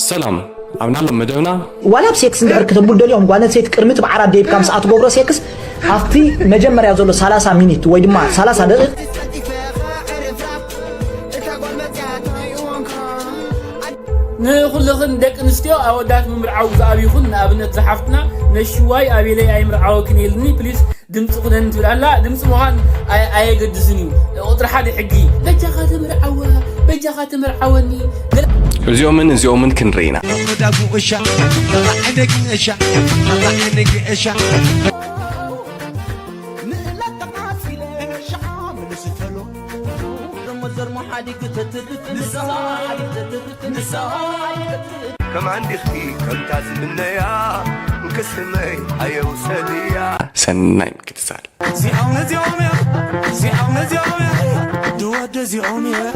ሰላም፣ ኣብ ናሎም መደብና ዋላ ኣብ ሴክስ እንድሕር ክተብሉ ደልዮም ጓል ኣንስተይቲ ቅድሚ እቲ ብዓራት ደይብካ ምስኣ ትገብሮ ሴክስ ኣብቲ መጀመርያ ዘሎ ሰላሳ ሚኒት ወይ ድማ ሰላሳ ደቂቕ ንኹልኽን ደቂ ኣንስትዮ ኣወዳት ምምርዓው ዝኣብይኹን ንኣብነት ዝሓፍትና ነሽዋይ ኣቤለይ ኣይምርዓወክን የልኒ ፕሊስ ድምፂ ኩነን ትብል ኣላ ድምፂ ምዃን ኣየገድስን እዩ ቁፅሪ ሓደ ሕጊ በጃኻ ተምርዓዋ በጃኻ ተምርዓወኒ እዚኦምን እዚኦምን ክንርኢ ኢና። ከማን ዲኽቲ ከምታ ዝምነያ እንክስመይ ኣየውሰድያ ሰናይ ምክትታል። እዚኦም ነዚኦም እዮም እዚኦም ነዚኦም እዮም ድወደ እዚኦም እዮም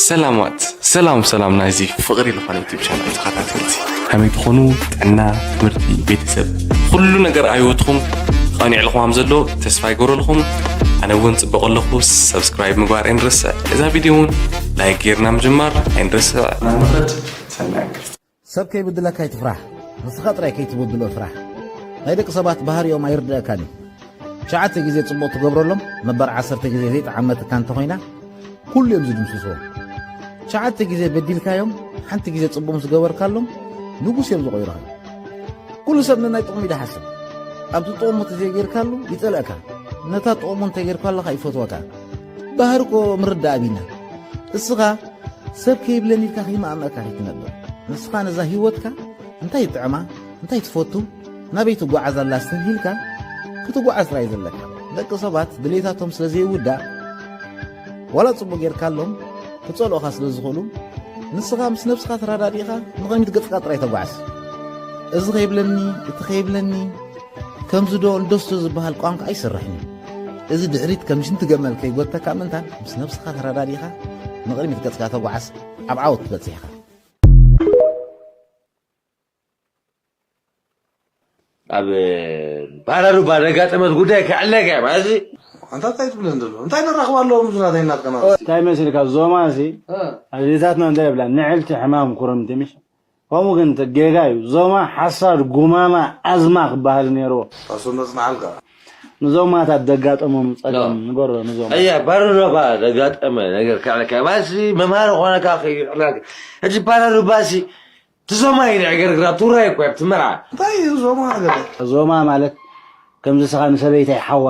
ሰላማት ሰላም ሰላም ናይዚ ፍቕሪ ዝኾነ ዩቲብ ቻናል ተኸታተልቲ ከመይ ትኾኑ? ጥዕና፣ ትምህርቲ፣ ቤተሰብ ኩሉ ነገር ኣብ ህይወትኹም ቐኒዕልኹም ከም ዘሎ ተስፋ ይገብረልኹም። ኣነ እውን ፅበቕ ኣለኹ። ሰብስክራይብ ምግባር ኣይንረስዕ። እዛ ቪድዮ እውን ላይክ ጌርና ምጅማር ኣይንረስዕ። ናንኸድ ሰናይ እንክልቲ ሰብ ከይብድለካ ኣይትፍራሕ፣ ንስኻ ጥራይ ከይትብድሎ ፍራሕ። ናይ ደቂ ሰባት ባህሪኦም ኣይርድኣካን እዩ። ትሽዓተ ግዜ ጽቡቕ ትገብረሎም፣ መበር ዓሰርተ ግዜ ዘይጠዓመትካ እንተኾይና፣ ኩሉ እዮም ዝድምስስዎ። ትሽዓተ ግዜ በዲልካዮም፣ ሓንቲ ግዜ ጽቡቕ ምስ ገበርካሎም፣ ንጉስ እዮም ዝቖይሩኻ። ኩሉ ሰብ ነናይ ጥቕሙ እዩ ዝሓስብ። ኣብቲ ጥቕሙ ተዘይጌርካሉ ይጸልእካ፣ ነታ ጥቕሙ እንተጌርካለኻ ይፈትወካ። ባህሪ እኮ ምርዳእ ኣቢና። እስኻ ሰብ ከይብለኒ ኢልካ ከይመኣመእካ ከይትነብር። ንስኻ ነዛ ህይወትካ እንታይ ይጥዕማ፣ እንታይ ትፈቱ፣ ናበይ ትጓዓዝ ኣላ ስተብሂልካ ክትጓዓዝ ጥራይ ዘለካ። ደቂ ሰባት ድሌታቶም ስለ ዘይውዳእ ዋላ ጽቡቕ ጌርካሎም ክጸልኡኻ ስለ ዝኽእሉ ንስኻ ምስ ነብስኻ ተረዳዲእኻ ንቕድሚት ገጽካ ጥራይ ተጓዓዝ። እዚ ከይብለኒ፣ እቲ ከይብለኒ፣ ከምዚ ዶ እንደሱ ዝበሃል ቋንቋ ኣይሰርሕን እዩ። እዚ ድሕሪት ከም ሽንቲ ገመል ከይጎተካ ምእንታን ምስ ነብስኻ ተረዳዲእኻ ንቕድሚት ገጽካ ተጓዓዝ ኣብ ዓወት ትበጽሕ ኢኻ። ኣብ ባራሩባ ዘጋጠመት ጉዳይ ከዕለካ እያ ማለት እዚ ኣንታ እንታይ ትብለን ዘሎ እንታይ ነራኽብ ኣለዎም ብዙ ናተይ እናትቀና እንታይ መሲልካ ዞማ ሲ ኣዴታትና እንታይ ይብላ ንዕልቲ ሕማም ኩርምቲ ምሽ ከምኡ ግን ጌጋ እዩ ዞማ ሓሳድ ጉማማ ኣዝማ ክበሃል ነይርዎ ታሱ መጽናዓልካ ንዞማታት ዘጋጠሞም ጸገም ንገሮ ንዞማ ኣያ ባራሩባ ዘጋጠመ ነገር ከዕለካ ማለት መምሃሪ ኾነካ ከይዕላክ እዚ ባራሩባ ሲ ትዞማ ይንዕገርግራ ትውራይ እኮ እያ ትመርዓ እንታይ እዩ ዞማ ገለ ዞማ ማለት ከምዚ ስኻ ንሰበይታይ ሓዋ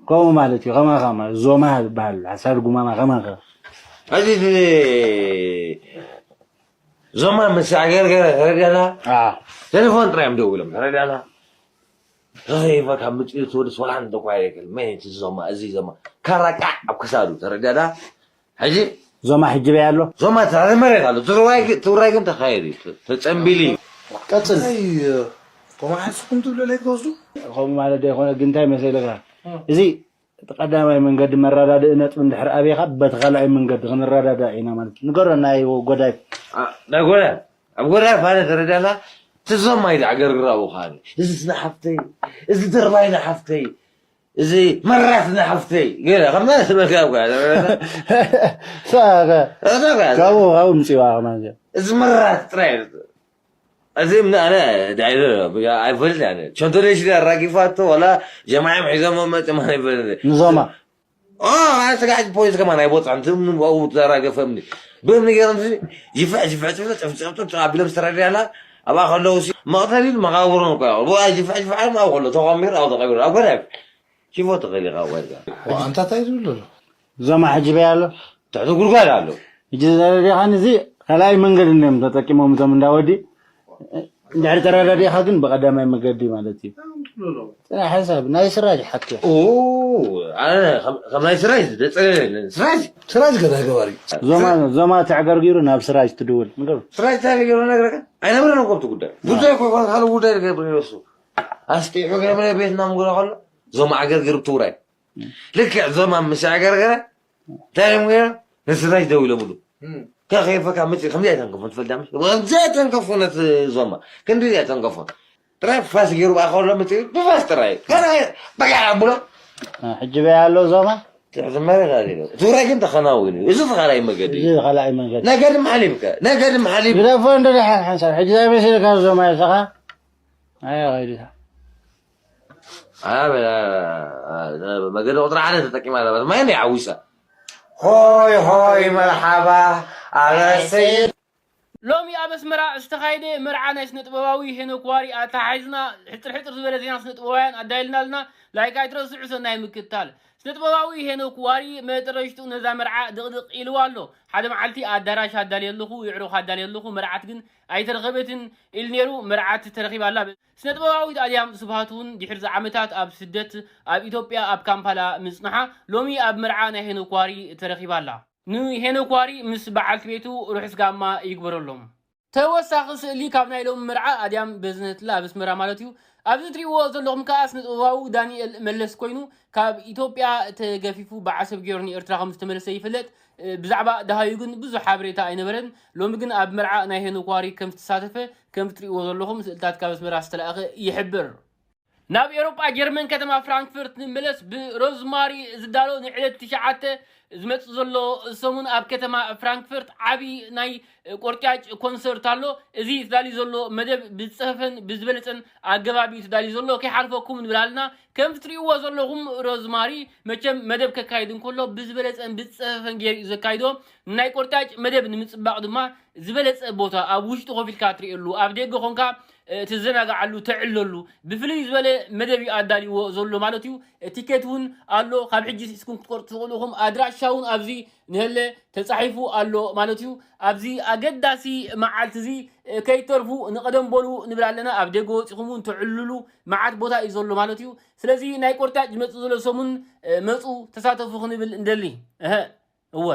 ከምኡ ማለት እዩ ከማኻ ማለት ዞማ ዝበሃል ሓሳድ ጉማማ ከማኻ እዚ ዞማ ምስ ኣገርገረ ተረዳና ቴሌፎን ጥራይ እዮም ደው ኢሎም ተረዳና ረኺበ ካብ ምፅኡ ትወድስ ወላ ሓንቲ እኳ የክል መን እቲ ዞማ እዚ ዞማ ካራቃዕ ኣብ ክሳዱ ተረዳና ሕጂ ዞማ ሕጂ በይ ኣሎ ዞማ ትራሪ መሬት ኣሎ ትግራይ ትግራይ ግን ተኻየድ እዩ ተፀምቢሉ እዩ ቀፅል ተማሓስኩም ትብሉ ለይ ትወስዱ ከምኡ ማለት ዘይኮነ ግን እንታይ መሰለካ እዚ እቲ ቀዳማይ መንገዲ መረዳድኢ ነጥቢ እንድሕር ኣብኻ በቲ ካልኣይ መንገዲ ክንረዳዳ ኢና ማለት ንገሮ ናይ ጎዳይ ናይ ጎዳይ ኣብ ጎዳይ ፋነ ተረዳና ትዞም ኣይዳ ገርግራ ብኻኒ እዚ ዝሓፍተይ እዚ ድርባይ ዝሓፍተይ እዚ መራት ዝሓፍተይ ገለ ከምና ዝበልካ እኳ ካብኡ ካብኡ ምፅዋ ማለት እዩ እዚ መራት ጥራይ እዚ ምን ኣነ ዳይረ ኣይፈልጥ ያለ ቸንቶሌሽን ኣራጊፋቶ ወላ ጀማዓ ሒዞሞ መጽ ማን ይፈልጥ ንዞማ ኣነ ስጋዕ ፖሊስ ከማን ኣይቦፅዕን ትም ንብኡ ተራገፈምኒ ብእምኒ ገይሮም ይፍዕ ይፍዕ ትብሎ ጨፍጨፍጡ ኣቢሎም ዝተረድያና ኣብኣ ከለዉ መቕተሊን መቓብሮን እኮ ብኣ ይፍዕ ይፍዕ ኣብኡ ከሎ ተቐሚሩ ኣብኡ ተቐቢሩ ኣብ ገዳይ ሽፎ ተኸሊኻ ወዛ ኣንታ እንታይ ዝብል ዘሎ ዞማ ሕጂ በይ ኣሎ ትሕቲ ጉድጓድ ኣሎ ሕጂ ተረዲኻኒ እዚ ካልኣይ መንገዲ እዮም ተጠቂሞም እቶም እንዳወዲ እንድሕር ተረዳዲእኻ ግን ብቐዳማይ መገዲ ማለት እዩ ጥራሕ ሓሳብ ናይ ስራጅ ሓቂ ኣነ ከም ናይ ስራጅ ደፀለለ ስራጅ ስራጅ ገዛ ገባሪ ዞማ ዞማ ተዕገርጊሩ ናብ ስራጅ ትድውል ንገሩ ስራጅ እንታይ ገይሩ ነግረካ ኣይነበረን እኮ ኣብቲ ጉዳይ ጉዳይ እኮ ይኮን ካልእ ጉዳይ ገይሩ ነሱ ኣስጢሑ ገይሩ ቤትና ምጉዳ ከሎ ዞማ ዓገርጊሩ ብትውራይ ልክዕ ዞማ ምስ ኣገርገረ እንታይ እዮም ገይሮም ንስራጅ ደው ኢሎምሉ ከኸይፈካ መፅእ ከምዚ ኣይተንከፎን ትፈልዳ ምሽ ከምዚ ኣይተንከፎ ነቲ ዞማ ክንዲ ኣይተንከፎ ጥራይ ፋስ ገይሩ ብኣ ከሎ መፅእ ብፋስ ጥራይ በቃ ኣብሎ ሕጂ በይ ኣሎ ዞማ ትሕቲ መሬት ኣሊሉ። ትግራይ ግን ተኸናዊኑ እዩ። እዚ እቲ ካልኣይ መገዲ እዩ። እዚ ካልኣይ መገዲ። ናይ ገድም ሓሊፍከ? ናይ ገድም ሓሊፍ ግደፎ እንዶ ደሓን ሓንሳብ። ሕጂ ዛይ መሲልካ ዞማ ኣለኻ? ኣይ ኸይዱታ። መገዲ ቁፅሪ ሓደ ተጠቂማ ነበረት። ማይ ናይ ዓዊሳ። ሆይ ሆይ መርሓባ ኣረ ሰይድ። ሎሚ ኣብ ኣስመራ ዝተኻየደ መርዓ ናይ ስነ ጥበባዊ ሄኖክ ዋሪ ኣተሓሒዝና ሕፅር ሕፅር ዝበለ ዜና ስነ ጥበባውያን ኣዳይልና ኣለና። ላይክ ኣይትረስዑ ሰናይ ምክታል። ስነ ጥበባዊ ሄኖክ ዋሪ መጠረሽትኡ ነዛ መርዓ ድቕድቕ ኢልዋ ኣሎ። ሓደ መዓልቲ ኣዳራሽ ኣዳልየ ኣለኹ፣ የዕሩኽ ኣዳልየ ኣለኹ፣ መርዓት ግን ኣይተረኸበትን ኢሉ ነይሩ። መርዓት ተረኺባ ኣላ። ስነ ጥበባዊት ኣድያም ስብሃት እውን ድሕሪ ዓመታት ኣብ ስደት ኣብ ኢትዮጵያ ኣብ ካምፓላ ምጽንሓ ሎሚ ኣብ መርዓ ናይ ሄኖክ ዋሪ ተረኺባ ኣላ። ንሄኖክ ዋሪ ምስ በዓልቲ ቤቱ ርሑስ ጋማ ይግበረሎም። ተወሳኺ ስእሊ ካብ ናይ ሎሚ መርዓ ኣድያም በዝነትላ ኣብ ኣስመራ ማለት እዩ። ኣብዚ ትሪእዎ ዘለኹም ከኣ ስነ ጥበባዊ ዳንኤል መለስ ኮይኑ ካብ ኢትዮጵያ ተገፊፉ ብዓሰብ ገይሩ ንኤርትራ ከም ዝተመለሰ ይፍለጥ። ብዛዕባ ደሃዩ ግን ብዙሕ ሓበሬታ ኣይነበረን። ሎሚ ግን ኣብ መርዓ ናይ ሄኖክ ዋሪ ከም ዝተሳተፈ ከም ትሪእዎ ዘለኹም ስእልታት ካብ ኣስመራ ዝተላእኸ ይሕብር። ናብ ኤውሮጳ ጀርመን ከተማ ፍራንክፈርት ንምለስ ብሮዝማሪ ዝዳሎ ንዕለት ትሽዓተ ዝመጽእ ዘሎ ሰሙን ኣብ ከተማ ፍራንክፈርት ዓቢ ናይ ቆርጫጭ ኮንሰርት ኣሎ። እዚ ተዳልዩ ዘሎ መደብ ብዝጸፈፈን ብዝበለጸን ኣገባብ እዩ ተዳልዩ ዘሎ። ከይሓልፈኩም ንብል ኣለና። ከም ትሪእዎ ዘለኹም ሮዝማሪ መቸም መደብ ከካይድ እንከሎ ብዝበለጸን ብዝጸፈፈን ገይሩ እዩ ዘካይዶ። ናይ ቆርጫጭ መደብ ንምጽባቕ ድማ ዝበለጸ ቦታ ኣብ ውሽጢ ኮፍ ኢልካ ትርእየሉ፣ ኣብ ደገ ኮንካ ትዘናግዓሉ፣ ተዕለሉ። ብፍልይ ዝበለ መደብ እዩ ኣዳልይዎ ዘሎ ማለት እዩ። ቲኬት እውን ኣሎ፣ ካብ ሕጂ ስሒዝኩም ክትቆርጹ ትኽእሉ ኢኹም። ኣድራሻ እውን ኣብዚ ንሀለ ተጻሒፉ ኣሎ ማለት እዩ። ኣብዚ ኣገዳሲ መዓልቲ እዚ ከይተርፉ ንቐደም በሉ ንብል ኣለና። ኣብ ደገ ወጺኹም እውን ተዕልሉ፣ መዓት ቦታ እዩ ዘሎ ማለት እዩ። ስለዚ ናይ ቆርጫጭ ዝመጽእ ዘሎ ሰሙን መጹ፣ ተሳተፉ ክንብል እንደሊ። እወ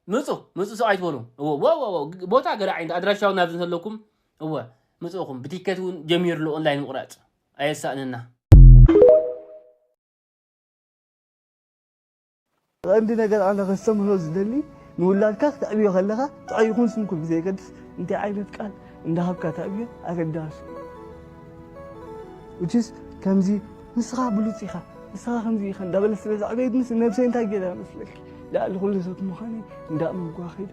ምጹ ምጹ ስቕ ኣይትበሉ። እወ ወ ወ ወ ግ- ቦታ ገለ ዓይነት ኣድራሻውን ናብዚ እንተለኩም እወ ምጽእኹም ብቲከት እውን ጀሚርሉ ኦንላይን ምቑራጽ ኣየሳእነና። ቀንዲ ነገር ኣነ ከስተምህሮ ዝደሊ ንውላድካ ክተዕብዮ ከለኻ ጥዑይ ይኹን ስንኩል ብዘየገድስ እንታይ ዓይነት ቃል እንዳሃብካ ተዕብዮ ኣገዳሲ። ውችስ ከምዚ ንስኻ ብሉፅ ኢኻ ንስኻ ከምዚ ኢኻ እንዳበለ ስለ ዘዕበየት ምስ ነብሰይ እንታይ ገይረ መስለኪ ልዕሊ ኩሉ ሰብ ምዃነይ እንዳእመንኩዋ ከይደ።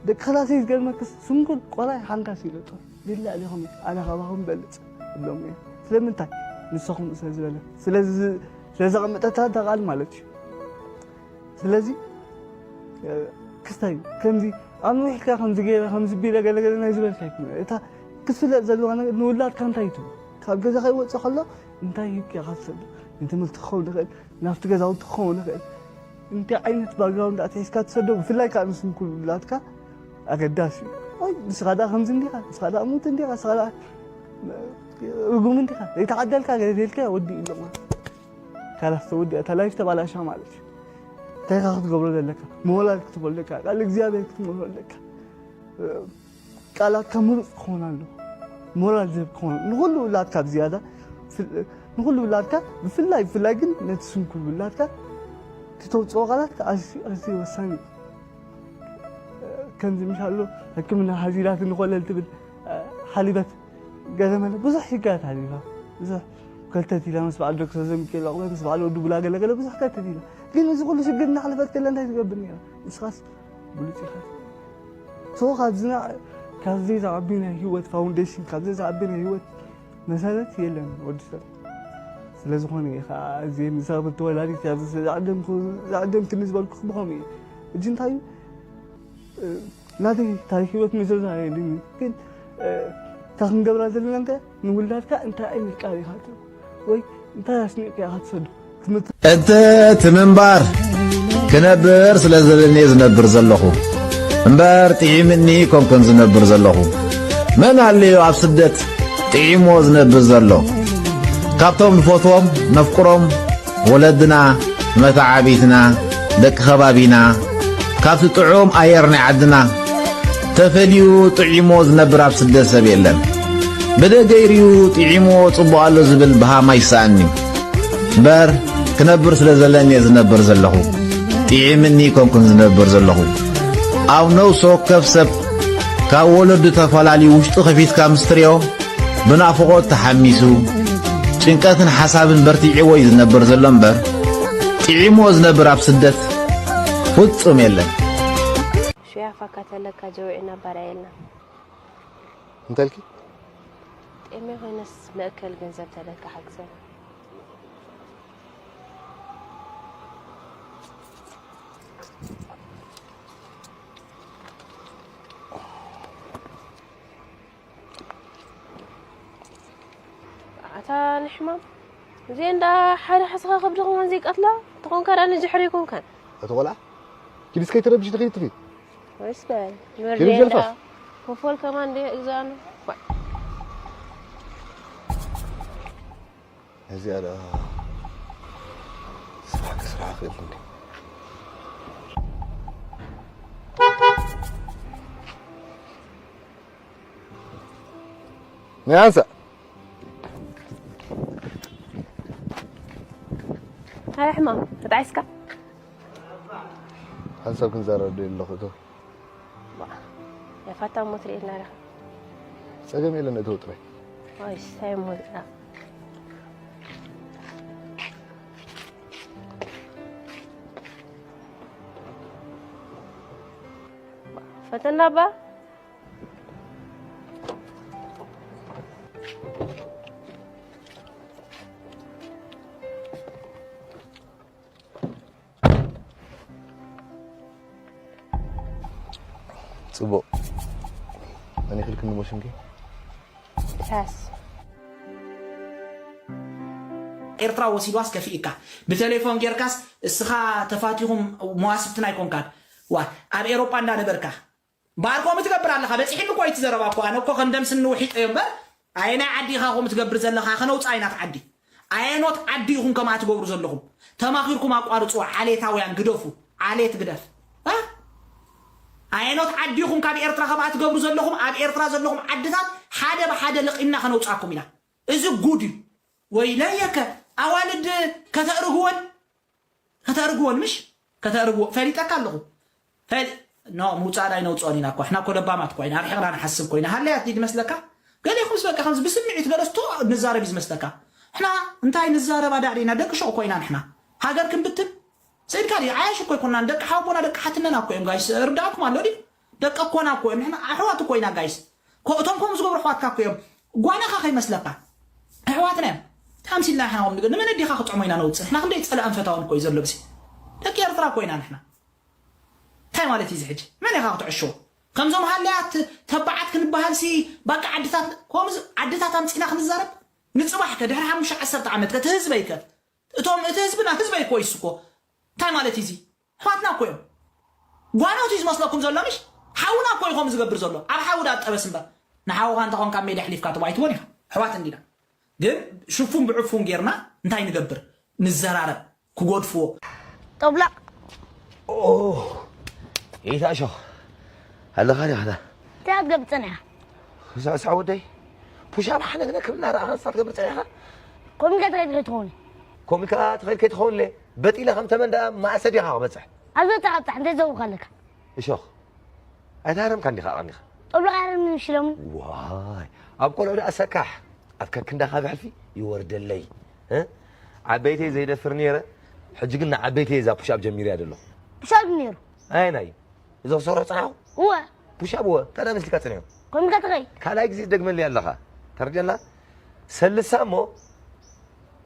ደቂ ክላሰይ ዝገርመክስ ስንኩል ቆላይ ሓንካስ ይለጦ ሊላ ዲኹም ኣነ ካባኹም በልፅ እብሎም እየ። ስለምንታይ ንስኹም ስለ ዝበለ ስለ ዘቐመጠታ እታ ቃል ማለት እዩ። ስለዚ ክስታይ ከምዚ ኣብ ነዊሕካ ከምዚ ገይረ ከምዚ ቢለ ገለገለ ናይ ዝበልካ ኣይኮነ እታ ክትፍለጥ ዘለዋ ነገር ንውላድካ እንታይ ትብል ካብ ገዛ ከይወፅእ ከሎ እንታይ ሂብካ ኢኻ ትሰዶ ንትምህርቲ ክኸውን ይኽእል ናብቲ ገዛውቲ ክኸውን ይኽእል እንታይ ዓይነት ባክግራውንድ ኣትሒዝካ ትሰዶ ብፍላይ ከዓ ንስንኩል ውላድካ ኣገዳሲ እዩ ወይ ንስኻ ደኣ ከምዚ እንዲኻ ንስኻ ደኣ ሙት እንዲኻ ንስኻ ደኣ ርጉም እንዲኻ ዘይተዓደልካ ገለ ተልካ ወዲ ኢሎም ካላስ ተወዲኣ እታ ላይፍ ተባላሻ ማለት እዩ እንታይ ኢኻ ክትገብሮ ዘለካ ምወላድ ክትበሎ ኣለካ ቃል እግዚኣብሔር ክትመሮ ኣለካ ቃላትካ ምሩፅ ክኾን ኣሎ ሞራል ዝህብ ክኾን ንኩሉ ውላድካ ብዝያዳ ንኩሉ ውላድካ ብፍላይ ብፍላይ ግን ነቲ ስንኩል ውላድካ ክተውፅኦ ቃላት ኣዝዩ ኣዝዩ ወሳኒ እዩ ከምዚ ምሻሎ ሕክምና ሓዚላት ንኮለል ትብል ሓሊበት ገለ መለ ብዙሕ ሽግራት ሓሊፋ ብዙሕ ከልተት ኢላ ምስ በዓል ዶክተር ዘሚካኤል ዕቑበት ምስ በዓል ወዲ ቡላ ገለ ገለ ብዙሕ ከልተት ኢላ ግን እዚ ኩሉ ሽግር እናሕለፈት ከላ እንታይ ትገብር ነራ ንስኻስ ብሉፅ ኢኻ ሶ ካብዚ ካብዚ ዝዓቢ ናይ ህይወት ፋውንዴሽን ካብዚ ዝዓቢ ናይ ህይወት መሰረት የለን ወዲ ሰብ ስለ ዝኾነ እዩ ከዓ እዚ ንሰብ ተወላዲት ኣብዚ ዝዓደምኩ ዝዓደምክኒ ዝበልኩ ብኸምኡ እዩ እጂ እንታይ እዩ ናተይ ታሪክ ህይወት መዘዛ የድኒ ግን እታ ክንገብራ ዘለና እንተ ንውላድካ እንታይ ዓይነት ቃል ኢኻ ትህብ ወይ እንታይ ኣስኒቕካ ኢኻ ትሰዱ ክትምት እቲ እቲ ምንባር ክነብር ስለ ዘለኒ ዝነብር ዘለኹ እምበር ጥዒምኒ ኮንኩን ዝነብር ዘለኹ መን ኣለዮ ኣብ ስደት ጥዒሞ ዝነብር ዘሎ ካብቶም ንፈትዎም ነፍቅሮም ወለድና መተዓቢትና ደቂ ከባቢና ካብቲ ጥዑም ኣየር ናይ ዓድና ተፈልዩ ጥዒሞ ዝነብር ኣብ ስደት ሰብ የለን። ብደገ ይርዩ ጥዒሞ ጽቡቕ ኣሎ ዝብል ብሃም ኣይሰኣንዩ። እምበር ክነብር ስለ ዘለኒ እየ ዝነብር ዘለኹ። ጥዒምኒ ኮንኩን ዝነብር ዘለኹ። ኣብ ነውሲ ወከፍ ሰብ ካብ ወለዱ ተፈላልዩ ውሽጡ ከፊትካ ምስ ትሪኦ ብናፍቖት ተሓሚሱ ጭንቀትን ሓሳብን በርቲዕዎ እዩ ዝነብር ዘሎ እምበር ጥዒሞ ዝነብር ኣብ ስደት ፍጹም የለን። ሹያ ፋካ ተለካ ጀውዒና ባርያ የልና እንተልኪ ጤሜ ኮይነስ መእከል ገንዘብ ተለካ ሓግዘና። ኣታ ንሕማም እዚ እንዳ ሓደ ሓስኻ ከብድኹም ዘይቀትላ ተኾንካ ዳ ንጅሕሪ ይኮንካን እቲ ቆልዓ ኪዲስ ከይትረብሽ ትኽእል ትኽእል ወይስ በል ጀልፋፍ። ፎፎል ከማን እንደ እግዛኑ እዚኣ ደኣ ስራሕ ክስራሕ ክእል እንዲ ናይ ኣንሳ ኣረ ሕማም ተጣዒስካ ሓንሳብ ክንዛረብ ዶ ኣለኹ እቶ ያፋታ ሞት ርኤልና ዲኻ ጸገም የለን እቶ ጥራይ ወይስ እንታይ ሞት ፈተና ባ ጽቡቕ መን ይኽልክኒ ሞሽንኪ ሳስ ኤርትራ ወሲድዋስ ከፊእካ ብቴሌፎን ጌርካስ እስኻ ተፋቲኹም መዋስብትና ኣይኮንካን ዋ ኣብ ኤሮጳ እንዳነበርካ ባር ከምኡ ትገብር ኣለኻ በፂሕኒ እኮ እቲ ዘረባ እኮ ኣነ እኮ ከም ደምስኒ ውሒጠዮ እምበር ኣየናይ ዓዲ ኢኻ ከምኡ ትገብር ዘለኻ ከነውፃእ ኢና እቲ ዓዲ ኣየኖት ዓዲ ኢኹም ከምኣ ትገብሩ ዘለኹም ተማኺርኩም ኣቋርፅዎ ዓሌታውያን ግደፉ ዓሌት ግደፍ እ? ኣየኖት ዓዲ ኢኹም ካብ ኤርትራ ከምኣ ትገብሩ ዘለኹም ኣብ ኤርትራ ዘለኹም ዓድታት ሓደ ብሓደ ለቒምና ከነውፃኩም ኢና እዚ ጉድ እዩ ወይለየከ ኣዋልድ ከተእርግወን ከተእርግወን ምሽ ከተእርግዎ ፈሊጠካ ኣለኹ ፈል ኖ ምውፃእ ዳይ ነውፅኦን ኢና እኮ ሕና እኮ ለባማት እኮ ኢና ርሒቕና ንሓስብ ኮይና ሃለያት ድዩ ዝመስለካ ገሌኹምስ በቃ ከምዚ ብስምዒት ገለስቶ ንዛረብ እዩ ዝመስለካ ሕና እንታይ ንዛረብ ኣዳዕዲና ደቂ ሸቕ ኮይና ንሕና ሃገር ክንብትን ስኢድካ ድዩ ዓያሽ እኮ ኣይኮናን ደቂ ሓቦና ደቂ ሓትነና እኮ እዮም ጋይስ ርዳእኩም ኣሎ ድዩ ደቂ ኣኮና እኮ እዮም ንሕና ኣሕዋት እኮ ኢና ጋይስ እቶም ከም ዝገብሩ ኣሕዋትካ እኮ እዮም ጓናኻ ከይመስለካ ኣሕዋትና እዮም ታምሲልና ንሕና ከም ንገ ንመን ኣዲኻ ክጥዕሞ ኢና ነውፅእ ንሕና ክንደይ ፀላእን ፈታውን እኮ እዩ ዘሎ ብሲ ደቂ ኤርትራ እኮ ኢና ንሕና እንታይ ማለት እዩ እዚ ሕጂ መን ኢኻ ክትዕሽዎ ከምዞም ሃለያት ተባዓት ክንበሃል ሲ ባቃ ዓድታት ከምዚ ዓድታት ኣምፂና ክንዛረብ ንፅባሕ ከ ድሕሪ ሓሙሽተ ዓሰርተ ዓመት ከ እቲ ህዝበይ ከ እቶም እቲ ህዝብና ህዝበይ እኮ ይስኮ እንታይ ማለት እዩ እዚ ኣሕዋትና እኮ እዮም ጓኖት እዩ ዝመስለኩም ዘሎ ምሽ ሓውና እኮ እዩ ከምኡ ዝገብር ዘሎ ኣብ ሓዊ ዳ ጠበስ እምበር ንሓውኻ እንተኾንካ ሜዳ ኣሕሊፍካ ትቦ ኣይትቦን ኢኻ ኣሕዋት እንዲና ግን ሽፉን ብዕፉን ጌርና እንታይ ንገብር ንዘራረብ ክጎድፍዎ ጦብላቕ ይታ እሾኽ ኣለኻ ዲኻ እንታይ ክትገብር ጸኒሕካ ስዕስዕ ወደይ ፑሻፕ ሓነግነ ክብልና ረኣኻ ንሳ ትገብር ጸኒሕካ ኮሚካ ትኸይድ ከይትኸውን ኮሚካ ትኸይድ ከይትኸውን ለ በጢለ ከም ተመን ደኣ ማእሰ ዲኻ ክበጽሕ ኣብ ዘተቐጥሕ እንታይ ዘውካ ኣለካ እሾኽ ኣይተሃረምካ እንዲኻ ኣቐኒኻ ጦብላቕ ሃረምኒ ምሽ ኢሎምኒ ዋይ ኣብ ቆልዑ ደኣ ሰካሕ ኣብ ከክንዳኻ ብሕልፊ ይወርደለይ እ? ዓበይተይ ዘይደፍር ነይረ ሕጂ ግን ንዓበይተይ እዛ ፑሻፕ ጀሚርያ ደለኹ ፑሻፕ ነይሩ ኣየናይ እዚ ክሰርሖ ፀናሕኹ እወ ፑሻፕ እወ እንታይ ደኣ መስልካ ፀኒሑ ኮምካ ትኸይ ካልኣይ ግዜ ትደግመለይ ኣለኻ ተረድአና ሰልሳ እሞ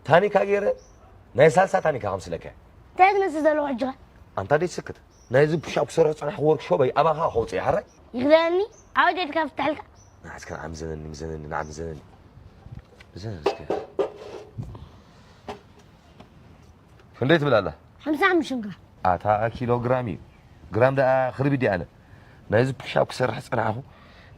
ታኒካ ገይረ ናይ ሳልሳ ታኒካ ከምስለካ እንታይ ትመስል ዘለኹ ሕጂ ኸ ኣንታ ደይ ትስክት ናይዚ ፑሻፕ ክሰርሖ ዝፀናሕኩ ወርክሾፐይ ኣባኻ ከውፅእ እየ ሓራይ ይኽደነኒ ዓወት የድካ ፍትሐልካ ንዓስከ ንዓምዘነኒ ምዘነኒ ንዓምዘነኒ ምዘነኒ እስከ ክንደይ ትብል ኣላ ሓምሳ ሓሙሽተ ግራም ኣታ ኪሎ ግራም እዩ ግራም ደኣ ክርቢት ኣነ ናይዚ ፑሻፕ ክሰርሕ ዝፀናሕኹ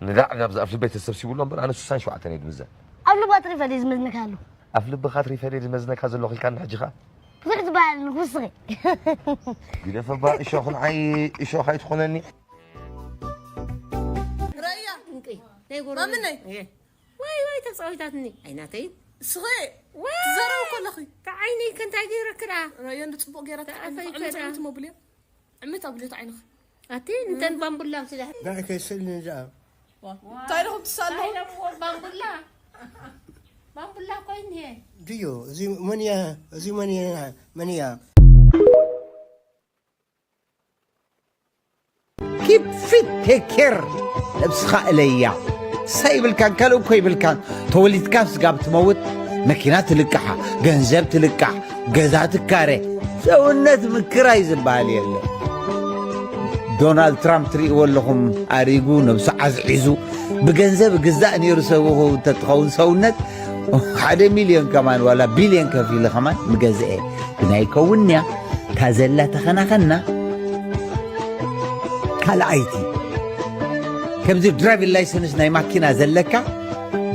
ንዳዕ ጋብዚ ኣፍ ልበይ ተሰብሲቡ ኣሎ እምበር ኣነ ስሳን ሸውዓተን እየ ዝምዘን ኣብ ልባ ትሪፈ ድዩ ዝመዝነካ ኣሎ ኣፍ ልብኻ ትሪፈ ድየ ዝመዝነካ ዘለኹ ኢልካኒ ሕጂ ኸኣ ብዙሕ ዝበሃል ንጉስኺ ግደፈ እባ እሾኽ ንዓይ እሾኽ ኣይትኾነኒ ረያ ማምነይ ወይ ወይ ተፃዊታትኒ ኣይናተይ ስኸ ትዘረው ከለኺ ተዓይነይ ከንታይ ገይረክዳ ረዮ ንፅቡቅ ገይራ ተዓይነይ ዕምት ዕምት መብልዮ ዕምት ኣብልዮ ተዓይነኺ ኣቲ እንተን ባምቡላ ምስላ እንታይ ከይስእልኒ ዝኣ እንታይ ኢኹም ትሳለሙ ባምቡላ ባምቡላ ኮይን እየ ድዮ እዚ መን እያ እዚ መን እያ መን እያ ፊት ቴክ ኬር ነብስኻ እለያ። ሳይ ይብልካን ካልእ እኮ ይብልካን። ተወሊድካ ስጋብ ትመውት መኪና ትልቃሓ፣ ገንዘብ ትልቃሕ፣ ገዛ ትካረ። ሰውነት ምክራይ ዝበሃል የለ። ዶናልድ ትራምፕ ትርእይዎ ኣለኹም፣ ኣሪጉ ነብሱ ዓዝዒዙ። ብገንዘብ ግዛእ ነይሩ ሰብኹ እንተትኸውን ሰውነት ሓደ ሚልዮን ከማን ዋላ ቢልዮን ከፊሉ ከማን ምገዝአ። ብናይ ከውንያ ታዘላ ተኸናኸና። ካልኣይቲ፣ ከምዚ ድራይቪን ላይሰንስ ናይ ማኪና ዘለካ፣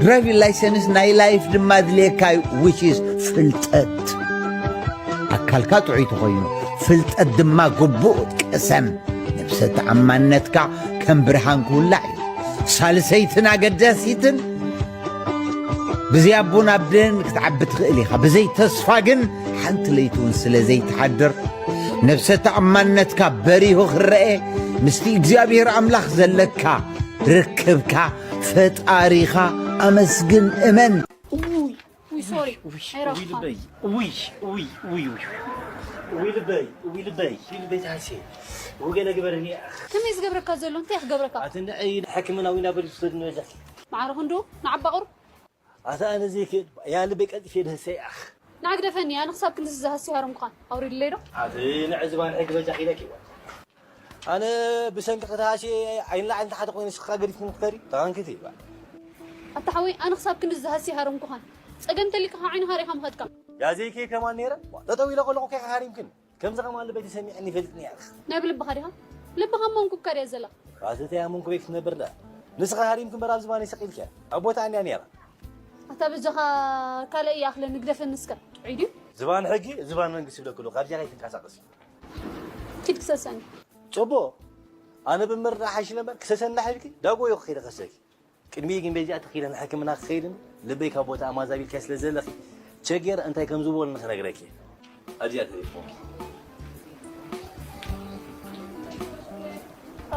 ድራይቪን ላይሰንስ ናይ ላይፍ ድማ ድልየካ እዩ፣ which is ፍልጠት። ኣካልካ ጥዑይ ተኾይኑ፣ ፍልጠት ድማ ግቡእ ቅሰም። ነብሰ ተኣማንነትካ ከም ብርሃን ክውላዕ እዩ። ሳልሰይትን ኣገዳሲትን፣ ብዘይ ኣቦን ኣደን ክትዓቢ ትኽእል ኢኻ። ብዘይ ተስፋ ግን ሓንቲ ለይቲ እውን ስለ ዘይትሓድር፣ ነብሰ ተኣማንነትካ በሪሁ ክረአ፣ ምስቲ እግዚኣብሔር ኣምላኽ ዘለካ ርክብካ፣ ፈጣሪኻ ኣመስግን፣ እመን። ውይ ውይ ሶሪ ኣይረኽኻን። ውይ ውይ ውይ ውይ ውይ ውይ ልበይ ውይ ልበይ ውይ ልበይ ታሲ ውገለ ግበረኒ። ከመይ ዝገብረካ ዘሎ እንታይ ክገብረካ? ኣትንዕይ ሕክምና ዊና በሪሱ ሰድኒ በጃ። ማዕረ ክንዱ ንዓባ ቁሩብ ኣታ ኣነ ዘይክእል ያ ልበይ ቀልጥፌ ደህሰይ ኣኽ። ንዓግደፈኒ ኣነ ክሳብ ክንድዚ ዝሃሲ ሃረምኩኻን ኣውሪድለይ ዶ? ኣቲ ንዕዝባን ሕጊ በጃ ኪለኪ። ኣነ ብሰንኪ ክትሃሲ ዓይን ላዕሊ ንታሕቲ ኮይኑ ንስኻ ገዲፍኩም ክትከዲ ተቐንክቲ ይባል። ኣታ ሓወይ ኣነ ክሳብ ክንድዚ ዝሃሲ ሃረምኩኻን ጸገም ተሊካ ካብ ዓይንኻ ሪኻ ምኸድካ። ያ ዘይከይ ከማን ነይረ ጠጠው ኢለ ከለኹ ከይካ ሃሪምክን ከምዚ ከማን ልበይ ተሰሚዐኒ ይፈልጥኒ ያኽ። ናይ ብልብኻ ዲኻ? ልብኻ መንኩብካ ድያ ዘላ? ኣቲ ተይ ኣመንኩበይ ክትነብር ዳ ንስኻ ሃሪምክን በራብ ዝባነይ ሰቒልኪያ ኣብ ቦታ እንድያ ነይራ። ኣታ በጃኻ ካልእ ይኣኽለኒ ግደፈኒ እስከ ጥዑይ ድዩ? ዝባን ሕጊ ዝባን መንግስቲ ይብለክሉ ካብዚኣ ከይትንቀሳቐሲ። ኪድ ክሰሰኒ። ጽቡቕ ኣነ ብምርዳእ ሓይሽ ነበር ክሰሰኒ ዳሕልኪ ዳጎ ይኹ ከይደ ከሰኪ ቅድሚ ግን በዚኣ ተኺለ ንሕክምና ክኸይድን ልበይ ካብ ቦታ ኣማዛቢልካ ስለ ዘለኺ ቸጌር እንታይ ከም ዝበሉ ንኽነግረኪ ኣብዚኣ ተሪፎ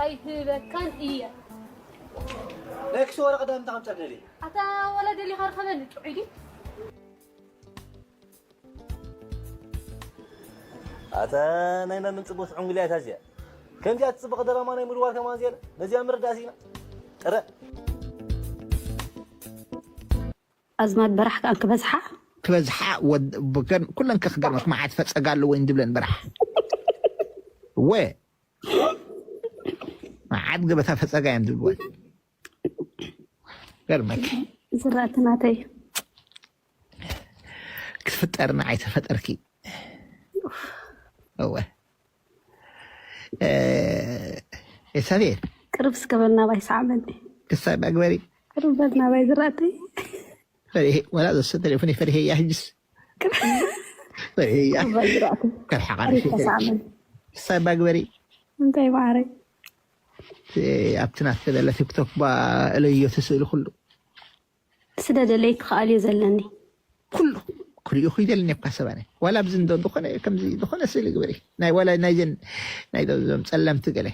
ኣይህበካን እየ። ናይ ክሲ ወረቐት ኣምጣ ከምጸርነሊ ኣታ ወላ ደሊኻ ርኸበኒ ጥዑይ ድዩ? ኣታ ናይ መን ጽቡት ዕንጉልያ እታ እዚኣ ከምዚኣ ትጽብቕ ደራማ ናይ ምድዋር ከማን ዝየለ ነዚኣ ምርዳእ ሲና ጥረ ኣዝማድ በራሕ ከኣ ክበዝሓ ክበዝሓ ወድ- ብገን- ኩለን ከክገርመክ መዓት ፈጸጋ ኣለዎ ይንድብለን በራሕ ወ መዓት ገበታ ፈጸጋ እዮም ዝብልወን ገርመክ ዝራእቲ ናተይ ክትፍጠርና ኣይተፈጠርኪ እወ ኤሳቤል ቅርብ እስከ በል ናባይ ሰዓበኒ ክሳይ ባግበሪ ቅርብ በል ናባይ ዝራእተይ ፈሪሄ ወላ ዘሰ ቴሌፎን ፈሪሄ ያ ህጅስ ፈሪሄ ያ ባይ ዝራእተይ ከርሓቃ ቅርብ ተሰዓበኒ ክሳይ ባግበሪ እንታይ ማዕረይ ኣብቲ ናትከ ዘለ ቲክቶክ ባ እለዮ ተስእሊ ኩሉ ስደደለይ ክኽኣል እዩ ዘለኒ። ኩሉ ክሪኡ ክይደልኒ እኳ ሰባነ ዋላ ኣብዚ እንዶ ዝኾነ ከምዚ ዝኾነ ስእሊ ግበሪ ናይ ዋላ ናይዘን ናይ ዞም ጸለምቲ ገለ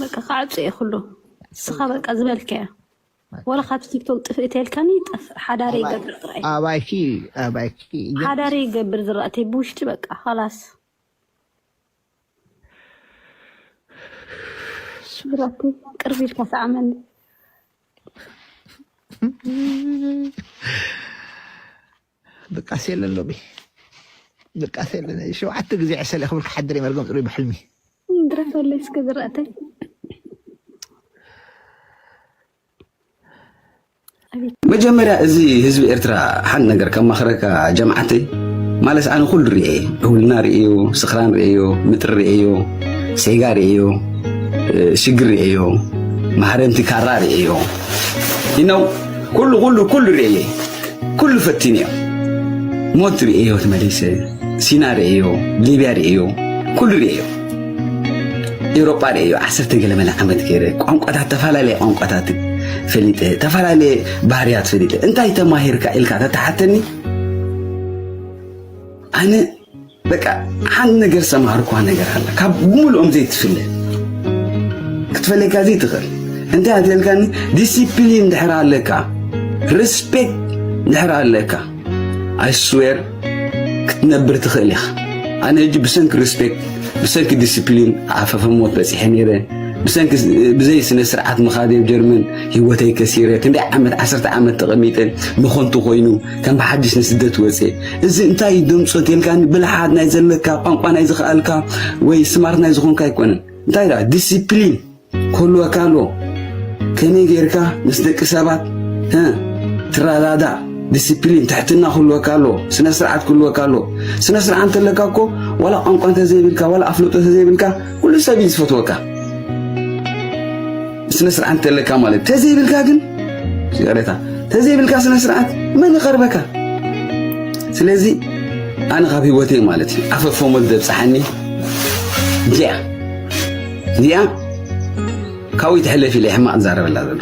በቃ ክዓብጽ እየ ኩሉ ንስኻ በቃ ዝበልካዮ ወላ ካብቲ ቲክቶክ ጥፍእ ተልካኒ ጠፍእ ሓዳሪ ይገብር ጥራይ ኣባይኪ ኣባይኪ ሓዳሪ ይገብር ዝራእተይ ብውሽጢ በቃ ኻላስ ስብራቱ ቅርብ ኢልካ ሰዓመኒ ድቃስ የለን ሎሚ ድቃስ የለን ሸውዓተ ግዜ ዕሰለ ክብል ክሓድር መርገም ፅሩይ ብሕልሚ ድረፈለይ እስከ ዝረእተይ መጀመርያ እዚ ህዝቢ ኤርትራ ሓንቲ ነገር ከማኽረካ ጀምዓተይ ማለት ኣነ ኩሉ ርእየ ዕውልና ርእዮ ስኽራን ርእዮ ምጥሪ ርእዮ ሴጋ ርእዮ ሽግር ርእዮ ማህረምቲ ካራ ርእዮ ኢነው ኩሉ ኩሉ ኩሉ ርእየ ኩሉ ፈቲንዮ ሞት ርእዮ ተመሊሰ ሲና ርእዮ ሊብያ ርእዮ ኩሉ ርእዮ ኤውሮጳ ርእዮ ዓሰርተ ገለ መለ ዓመት ገይረ ቋንቋታት ተፈላለየ ቋንቋታት ፈሊጠ ተፈላለየ ባህርያት ፈሊጠ እንታይ ተማሂርካ ኢልካ ተተሓተኒ ኣነ በቃ ሓንቲ ነገር ዝተማሃርኳ ነገር ኣላ ካብ ብምልኦም ዘይትፍለ ክትፈለካ ዘይትኽእል እንታይ ኣትልካኒ ዲሲፕሊን ድሕር ኣለካ ሪስፔክት ድሕር ኣለካ I swear ክትነብር ትኽእል ኢኻ ኣነ ሕጂ ብሰንኪ ሪስፔክት ብሰንኪ ዲስፕሊን ዓፈፈ ሞት በፂሐ ነይረ ብሰንኪ ብዘይ ስነ ስርዓት ምኻድ ኣብ ጀርመን ህይወተይ ከሲረ፣ ክንደይ ዓመት፣ ዓሰርተ ዓመት ተቐሚጠ፣ ንኾንቱ ኮይኑ ከም ብሓድሽ ንስደት ወፅየ። እዚ እንታይ ደምፆ ተልካኒ? ብልሓት ናይ ዘለካ፣ ቋንቋ ናይ ዝኸኣልካ ወይ ስማርት ናይ ዝኾንካ ኣይኮነን። እንታይ ደኣ ዲሲፕሊን ክህልወካ ኣለዎ። ከመይ ጌርካ ምስ ደቂ ሰባት፣ እ፣ ትረዳዳእ፣ ዲሲፕሊን፣ ትሕትና ክህልወካ ኣለዎ። ስነ ስርዓት ክህልወካ ኣለዎ። ስነ ስርዓት እንተለካ እኮ ዋላ ቋንቋ እንተዘይብልካ፣ ዋላ ኣፍልጦ እንተዘይብልካ፣ ኩሉ ሰብ እዩ ዝፈትወካ። ስነ ስርዓት እንተለካ ማለት። ተዘይብልካ ግን፣ ይቕሬታ፣ ተዘይብልካ ስነ ስርዓት መን ይቐርበካ? ስለዚ ኣነ ካብ ህይወተይ ማለት እዩ፣ ኣፈፎ ሞት ዘብጽሓኒ እዚኣ፣ እዚኣ ካብኡ ትሕለፍ ኢለ ሕማቕ ዝዛረበላ ዘሎ።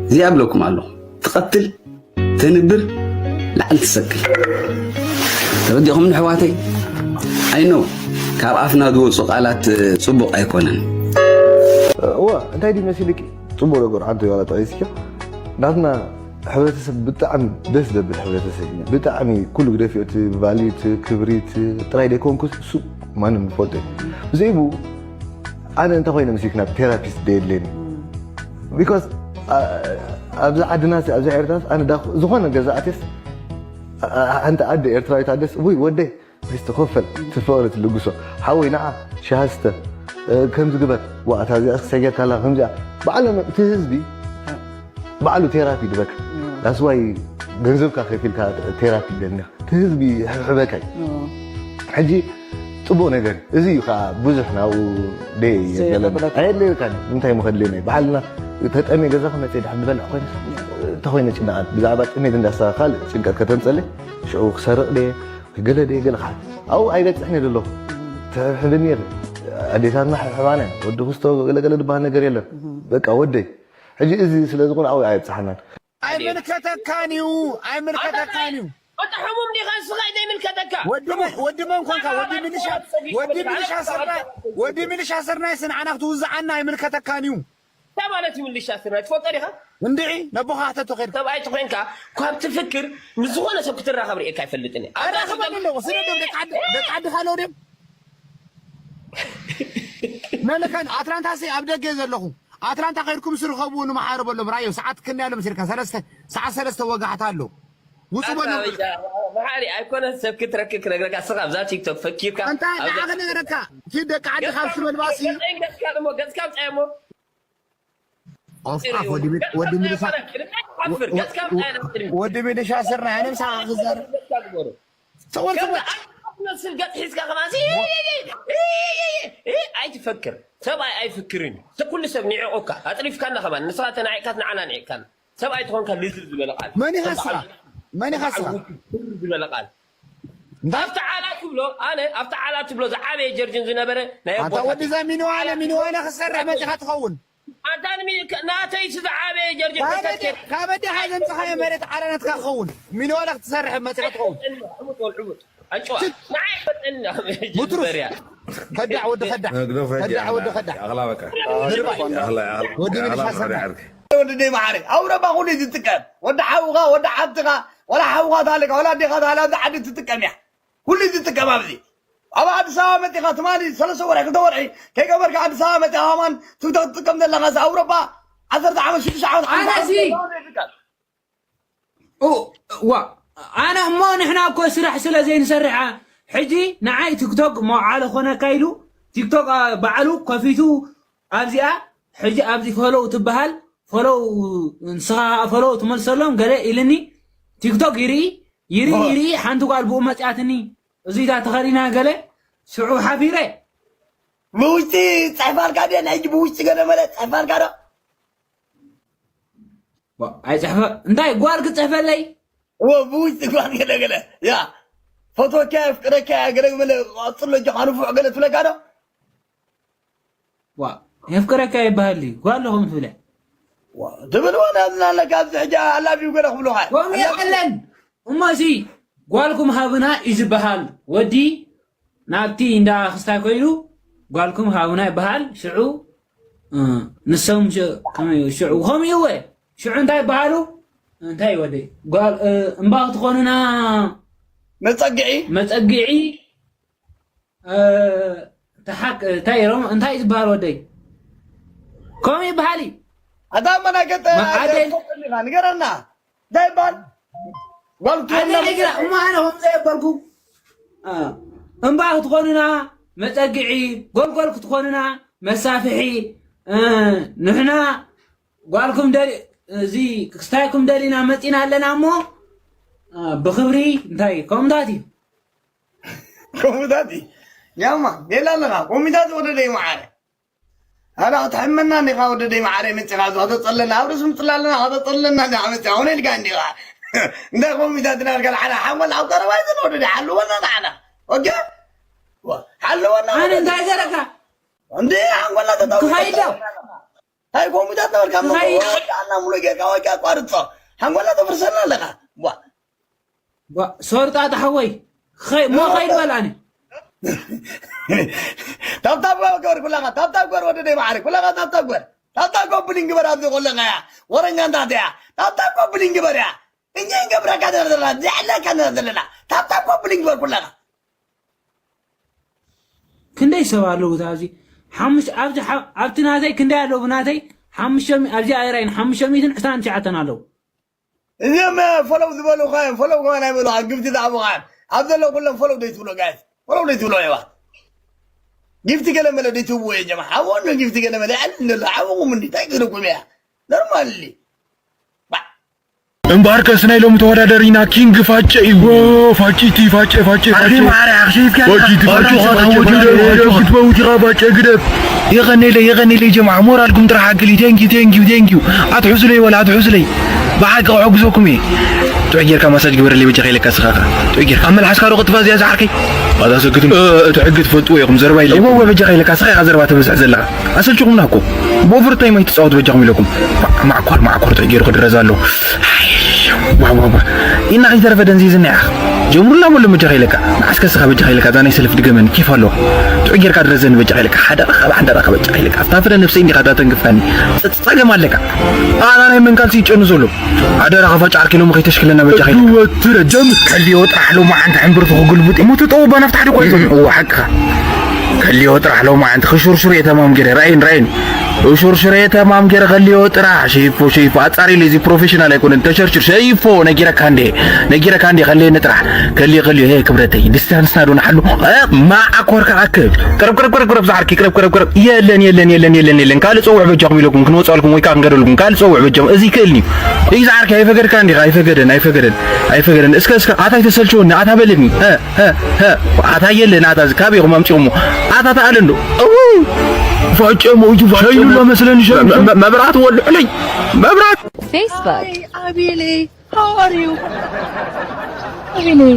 እዚኣ እብለኩም ኣለኹ። ትቐትል፣ ተንብር፣ ላዕሊ ትሰቅል። ተረዲኹም ኣሕዋተይ? ኣይ ኖ፣ ካብ ኣፍና ዝወፁ ቃላት፣ እ፣ ፅቡቕ ኣይኮነን። እወ፣ እንታይ ድዩ መሲልኪ? ጽቡቕ ነገር ሓንቲ ዋላ ጠቒስኪ። ናትና ሕብረተሰብ ብጣዕሚ ደስ ዘብል ሕብረተሰብ እዩ። ብጣዕሚ ኩሉ ግደፍዮ፣ እቲ ቫልዩ፣ እቲ ክብሪ፣ እቲ ጥራይ ደይኮንኩስ እሱ ማንም ዝፈልጦ እዩ። ብዘይ ብኡ ኣነ እንታይ ኮይነ መሲልኪ ናብ ቴራፒስት ደየድልየኒ። ቢኮዝ፣ ኣ-፣ ኣብዚ ዓድና፣ ኣብዚ ኤርትራስ ኣነ ዳ-፣ ዝኾነ ገዛ ኣትየስ፣ ኣ-፣ ኣ-፣ ሓንቲ ኣደ ኤርትራዊት ኣደስ፣ ውይ ወደይ፣ እስቲ ኮፈል፣ እቲ ፍቕሪ ትልግሶ። ሓወይ ንዓ፣ ሻሂ ስተ፣ እ፣ ከምዚ ግበር። ዋእ፣ እታ እዚኣ ክሰግየካ ኣላ፣ ከምዚኣ። ባዕሎም፣ እቲ ህዝቢ፣ ባዕሉ ቴራፒ ድበካ። ዳስ ዋይ ገንዘብካ ከፊልካ ቴራፒ ይደልኒ። እቲ ህዝቢ ይሕብሕበካ እዩ። ሕጂ ጽቡቕ ነገር እዩ። እዚ እዩ ከኣ ብዙሕ ናብኡ ደየ ዘይ የለን። የቐበለካ። ኣየድልየካን። እንታይ ምኸድልየኒ? ባዕልና ተጠምየ ገዛኻ መጽየ ድሓን ዝበልዕ ኮይነ፣ እንተ ኮይነ ጭንቐት፣ ብዛዕባ ጥሜት እንዳሳ ካልእ ጭንቀት ከተምጸለይ፣ ሽዑ ክሰርቕ ደየ፣ ገለ ደየ፣ ገለ ከዓ ኣብኡ ኣይበጽሕን እየ ዘለኹ። ትሕብሕብኒ የለን። ኣዴታትና ሕብሕባና እየን። ወዲ ክስቶ ገለ ገለ ዝበሃል ነገር የለን። በቃ ወደይ። ሕጂ እዚ ስለ ዝኾነ ኣብኡ ኣየብጽሓናን። ኣይምልከተካን እዩ፣ ኣይምልከተካን እዩ። ወዲ ሕሙም ዲኻ ንስኻ እዩ ዘይምልከተካ? ወዲ መ-፣ ወዲ መን ኮንካ? ወዲ ሚሊሻ፣ ወዲ ሚሊሻ ስርናይ፣ ወዲ ሚሊሻ ስርናይ ስንዓና ክትውዝዓና ኣይምልከተካን እዩ። እንታይ ማለት እዩ ሚሊሻ ስርናይ? ትፈልጦ ዲኻ? እንድዒ፣ ነቦኻ ሕተቶ ኸይድካ። ሰብኣይ ተኾይንካ፣ ካብ ትፍክር ምስ ዝኾነ ሰብ ክትራኸብ ርእየካ ኣይፈልጥን እየ። ኣራኽበኒ ኣለዎ። ስለ ደም ደቂ ዓዲ፣ ደቂ ዓድኻ ኣለዉ ድዮም? መለካን ኣትላንታሲ ኣብ ደገ ዘለኹ። ኣትላንታ ከይድኩም ስርኸቡ ንመሓሪ በሎም። ራዮ፣ ሰዓት ክንደይ ኣሎ መሲልካ? ሰለስተ፣ ሰዓት ሰለስተ ወጋሕታ ኣሎ። ውጹ በሎም። ኣታ ወይዳ፣ መሓሪ ኣይኮነን ሰብ ክትረክብ ክነግረካ። እስኻ ኣብዛ ቲክቶክ ፈኪርካ፣ እንታይ ኣብዛ ንዓኻ ነገረካ? እቲ ደቂ ዓዲ ካብ ገጽካ ዝበልባሲ። ገጽካ እሞ፣ ገጽካ ኣምጻዮ እሞ። ኦፍ፣ ኦፍ፣ ወዲ ሚ-፣ ወዲ ሚሊሻ፣ ገጽካ ገጽካ ኣምጻዮ። ወዲ ሚሊሻ ስርናይ፣ ኣነ ምሳኻ ክዛረብ። ገጽካ ግበሮ። ሰወር፣ ከምዚ ሰወር። ኣትመስል ገጽ ሒዝካ ከማን ሲ-፣ ኣይትፈክር። ሰብኣይ ኣይፍክርን እዩ። ኩሉ ሰብ ንዒቑካ፣ ኣጽሪፍካና ከማን። ንስኻ ተናዒቕካስ ንዓና ንዒቕካና። ሰብኣይ ተኾንካ ልዝብ ዝበለ ቃል። መን ኢኻ ንስኻ? በዓል፣ መን ኢኻ ንስኻ? በዓል ውፉይ ክብር ዝበለ ቃል። እንታይ? ኣብቲ ዓላ ትብሎ፣ ኣነ ኣብቲ ዓላ ትብሎ ዝዓበየ ጀርጅን ዝነበረ ናይ ኣታ ኣቦታት ወዲ እዛ ሚኒዋነ፣ ሚኒዋነ ክሰርሕ መጺኻ ትኸውን። ኣታ ንሚ-፣ ከ-፣ ናተይ ዝዓበየ ጀርጅን ካበደ-፣ ከከትኬድ። ካበደ ዘምጽኻዮ መሬት ዓላ ናትካ ክኸውን። ሚኒዋነ ክትሰርሕ መጺኻ ትኸውን። ዕቡጥ ወል ዕቡጥ። ኣጭዋ። ንዓይ ፈጠን። ሙትሩፍ። በርያ። ከዳዕ ወዲ ከዳዕ። ግደፍ ሕጂ፣ ከዳዕ ወዲ ኣላ-፣ ከዳዕ። ኣኽላ በቃ። ድርባይ። ኣኽላ፣ ኣኽላ፣ ወዲ ኣኽላ ሚሊሻ በቃ ሰናይ። ዓርኪ። ወዲ ደይ መሓሪ፣ ኣውሮፓ ኩሉ እዩ ዝጥቀም። ወዲ ሓውኻ፣ ወዲ ሓብትኻ፣ ወላ ሓውኻ ተሃለካ፣ ወላ ኣዴኻ ተሃላ፣ ኣብዚ ዓዲ ትጥቀም እያ። ኩሉ እዩ ዝጥቀም ኣብዚ። ኣብ ኣዲስ ኣበባ መጺኻ ትማሊ ሰለስተ ወርሒ፣ ክልተ ወርሒ ከይገበርካ ኣዲስ ኣበባ መጺኻ ከማን ቲክቶክ ትጥቀም ዘለኻ፣ እዚ ኣውሮፓ ዓሰርተ ዓመት፣ ሽዱሽተ ዓመት፣ ኣነ ሓምሳ ዓመት ሲ- ይጥቀም። ኦ፣ ዋ፣ ኣነ እሞ ንሕና እኮ ስራሕ ስለ ዘይንሰርሕ፣ ሕጂ ንዓይ ቲክቶክ መውዓሊ ኮነካ ኢሉ ቲክቶክ፣ ኣ፣ ባዕሉ ከፊቱ ኣብዚኣ፣ ሕጂ ኣብዚ ፎሎው ትበሃል፣ ፎሎው፣ ንስኻ ፎሎው ትመልሰሎም ገለ ኢልኒ። ቲክቶክ ይርኢ፣ ይርኢ፣ ኦ። ይርኢ፣ ሓንቲ ጓል ብኡ መጽኣትኒ፣ እዚታ ተኸዲና ገለ፣ ሽዑ ሓፊረ። ብውሽጢ ጽሕፋልካ ድየ? ናይ ሕጂ ብውሽጢ ገለ መለ ጽሕፋልካ ዶ? ዋ፣ ኣይጽሕፈ-፣ እንታይ ጓል ክትጽሕፈለይ? እወ፣ ብውሽጢ ጓል ገለ ገለ። ያ፣ ፈትወካ፣ የፍቅረካ፣ ገለ መለ፣ ቀጽሎ፣ እጆኻ ንፉዕ ገለ ትብለካ ዶ? ዋ፣ የፍቅረካ ይበሃል ድዩ? ጓል ዶ ከምኡ ትብለ? ዋ፣ ትብል ወላ ዝናለካ ኣብዚ ሕጂ I love you ገለ ክብሉኻ። ከምኡ I love you። የለን። እሞ እዚ ጓልኩም ሃብና እዩ ዝበሃል። ወዲ ናብቲ እንዳ ክስታይ ኮይኑ ጓልኩም ሃብና ይበሃል። ሽዑ፣ እ፣ ንሶም ሽ-፣ ከመይ እዩ? ሽዑ ከምኡ እዩ ወ? ሽዑ እንታይ ይበሃሉ? እንታይ ወደይ? ጓል፣ እ፣ እምባ ክትኾኑና መጸግዒ? መጸግዒ፣ እ፣ ተሓቅ-፣ እንታይ እዮም? እንታይ እዩ ዝበሃል ወደይ? ከምኡ ይበሃል እዩ። ኣታ መናገጠ መዓደይ- ንገረና እንታይ ይበሃል? ጓል ኣነ ትወና ነግራ እሞ ኣነ ከም ዘየበልኩ እ፣ እምባ ክትኾኑና መፀግዒ፣ ጎልጎል ክትኾኑና መሳፍሒ፣ እ፣ ንሕና ጓልኩም ደሊ-፣ እዚ ክስታይኩም ደሊና መፂና ኣለና እሞ እ፣ ብክብሪ እንታይ ከምታት እዩ። ኮሚታት እዩ ያማ ሌላ ኣለና ኮሚታት ወደ ደይ መዓረ ኣላ ክትሕመና እንዲኻ ወደ ደይ መዓረ መፂኻ ዞ ተፀለና ኣብ ርእሱ ምፅላ ኣለና ከተፀለና እንዳ መፂኻ ሆነ ኢልካ እንዲኻ እንታይ ኮሚታት ናልካ ንዓና ሓንጎል ኣብ ቀረባ ይዘን ወደ ደይ ሓልወና ንዓና ኦኬ ሓልወና ኣነ እንታይ ገረካ እንዲ ሓንጎልና ተጠው ክኸይድ ዶ? እንታይ ኮሚታት ነበርካ ክኸይድ ና ሙሉ ጌርካ ወይ ኣቋርፆ ሓንጎልና ተፍርሰና ኣለኻ ዋ ጓ- ሶርጣ ተሓወይ ኸይ ሞ ኸይድ በላኒ ታብታብ ገበር ኩላኻ ታብታብ ገበር ወደ ደይ መዓረ ኩላኻ ታብታብ ገበር ታብታብ ኮብሊን ግበር ኣብዚ ኮለኻ እያ ወረኛ እንታት እያ ታብታብ ኮብሊን ግበር እያ እኛ እንገብረካ ዘለና ዘለና ዝዕለካ ዘለና ዘለና ታብታብ ኮብሊን ግበር ኩላኻ ክንደይ ሰብ ኣለዉ እታ ኣብዚ ሓሙሽ ኣብዚ ሓ- ኣብቲ ናተይ ክንደይ ኣለዉ ብናተይ ሓሙሽተ ሚ- ኣብዚ ኣይራይን ሓሙሽተ ሚእትን ዕስራን ትሽዓተን ኣለዉ እዚኦም ፈለው ዝበሉ ኳዮም ፈለው ከማ ናይ በሉ ግብቲ ዝኣቡ ኳዮም ኣብ ዘሎ ኩሎም ፈለው ደይ ትብሎ ጋይስ ፈለው ደይ ትብሎ የባ ጊፍቲ ገለ መለ ደይ ትብዎ የ ጀማ ሓወኑ ጊፍቲ ገለ መለ ይዕል እንደሎ ሓወኹም እንዲ እንታይ ክድኩም እያ ኖርማል እምበኣርከስ ናይ ሎሚ ተወዳደሪና ኪንግ ፋጨ እዩ። ፋጭቲ ፋጨ ፋጨ ፋጨ ማዕረ ኣኽሽፍካ ፋጭቲ ፋጨ ፋጨ ክትመውት ኢኻ ፋጨ ግደፍ። የቐኔለይ የቐኔለይ ጀማዓ ሞራልኩም ጥራሕ ኣክሊ ቴንኪዩ ቴንኪዩ ቴንኪዩ ኣትሑስለይ ወላ ኣትሑስለይ ብሓቂ ክሕግዘኩም እየ ጥዑይ ጌርካ ማሳጅ ግበረለይ በጃ ከይለካ ስኻኻ ጥዑይ ጌርካ ኣብ መልሓስካ ዶ ቅጥፋ እዚኣ ዝዓርከይ ኣታ ሰክትም እቲ ሕጊ ትፈልጥዎ ኢኹም ዘረባ ኢለ እወ በጃ ከይለካ ስኻ ኢኻ ዘረባ ተበዝሕ ዘለኻ ኣሰልችኹምና እኮ ብኦቨርታይም ኣይትፃወት በጃኹም ኢለኩም ማዕኳር ማዕኳር ጥዑይ ገይሩ ክድረዝ ኣለዎ ዋዋዋ ኢና ከይተረፈ ደንዚዝና ኢኻ ጀምሩላ መሎ በጃ ከይለካ ንዓስከ ስኻ በጃ ከይለካ እዛ ናይ ሰልፍ ድገመኒ ኬፍ ኣለዋ ጥዑይ ጌርካ ድረዘኒ በጃ ከይለካ ሓደራኻ ብሓደራኻ በጃ ከይለካ ኣብታ ፍረ ነብሰይ እንዲኻ እዛ ተንግፋኒ ጸገም ኣለካ ኣና ናይ መንካልሲ ይጨኑ ዘሎ ኣደራ ኸፋጭ ዓርኪ ሎሚ ከይተሽክለና በጃ ከይለካ ወትረ ጀምር ከልዮ ጥራሕ ሎማዓንቲ ሕምብርቱ ክግልብጥ እሞ ትጠውባ ናፍታ ሓደ እኳ ይኮኑ እዋ ሓቅኻ ከልዮ ጥራሕ ሎማዓንቲ ክሹርሹር እየ ተማም ገይረ ራእይን ራእይን ሹርሹረ ተማም ገይረ ከልዮ ጥራሕ ሸይፎ ሸይፎ ኣጻሪሉ እዚ ፕሮፌሽናል ኣይኮነን ተሸርሽር ሸይፎ ነጊረካ እንዴ ነጊረካ እንዴ ከልየኒ ጥራሕ ከልዮ ከልዮ ሄ ክብረተይ ዲስታንስና ዶ ንሓሉ ማዓኮርካ ኣክብ ቅረብ ቅረብ ቅረብ ቅረብ ዝዓርኪ ቅረብ ቅረብ ቅረብ የለን የለን የለን የለን የለን ካልእ ጸውዕ በጃኹም ኢለኩም ክንወጻልኩም ወይ ከዓ ክንገደልኩም ካልእ ጸውዕ በጃኹም እዚ ይክእልኒ እዩ ዝዓርኪ ኣይፈገድካ እንዲኻ ኣይፈገደን ኣይፈገደን ኣይፈገደን እስከ እስከ ኣታ ኣይተሰልችወኒ ኣታ በለኒ ኣታ የለን ኣታ እዚ ካበይ ኢኹም ኣምፂኹሞ ኣታ ተኣለ እንዶ ፋጨ ሞይቱ ፋጨ ሸዩ መስለኒ ሸዩ መብራት ወልዑለይ መብራት Facebook. ኣቤለይ how are you ኣቤለይ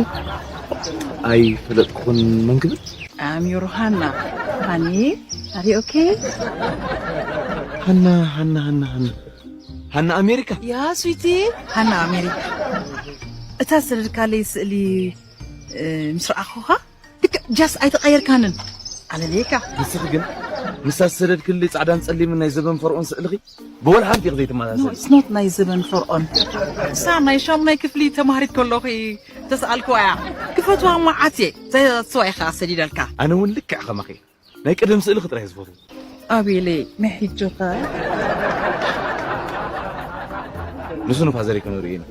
ኣይፈለጥኩን መን ክብል I'm your ሃና ሃኒ are you okay ሃና ሃና ሃና ሃና ሃና ኣሜሪካ ያ ስዊቲ ሃና ኣሜሪካ እታ ዝሰደድካለይ ስእሊ ምስ ረኣኹኻ ልክዕ ጃስ ኣይተቐየርካንን ኣለለየካ ንስኺ ግን ንሳ ዝሰደድክልይ ጻዕዳን ጸሊምን ናይ ዘበን ፈርኦን ስእልኺ ብወላ ሓንቲ ኢኺ ዘይትመሳሰሊ it's not ናይ ዘበን ፈርኦን እሳ ናይ ሻሙናይ ክፍሊ ተማሃሪት ከለኹ ተስኣልክዋ እያ ክፈትዋ እሞ ዓትየ ዘስዋ ኢኻ ሰዲደልካ ኣነ እውን ልክዕ ከማኺ ናይ ቀደም ስእልኺ ጥራይ ዝፈትዎ ኣቤለይ መሒጆኻ ንሱ ንፋዘረይ ከነርኢ ኢና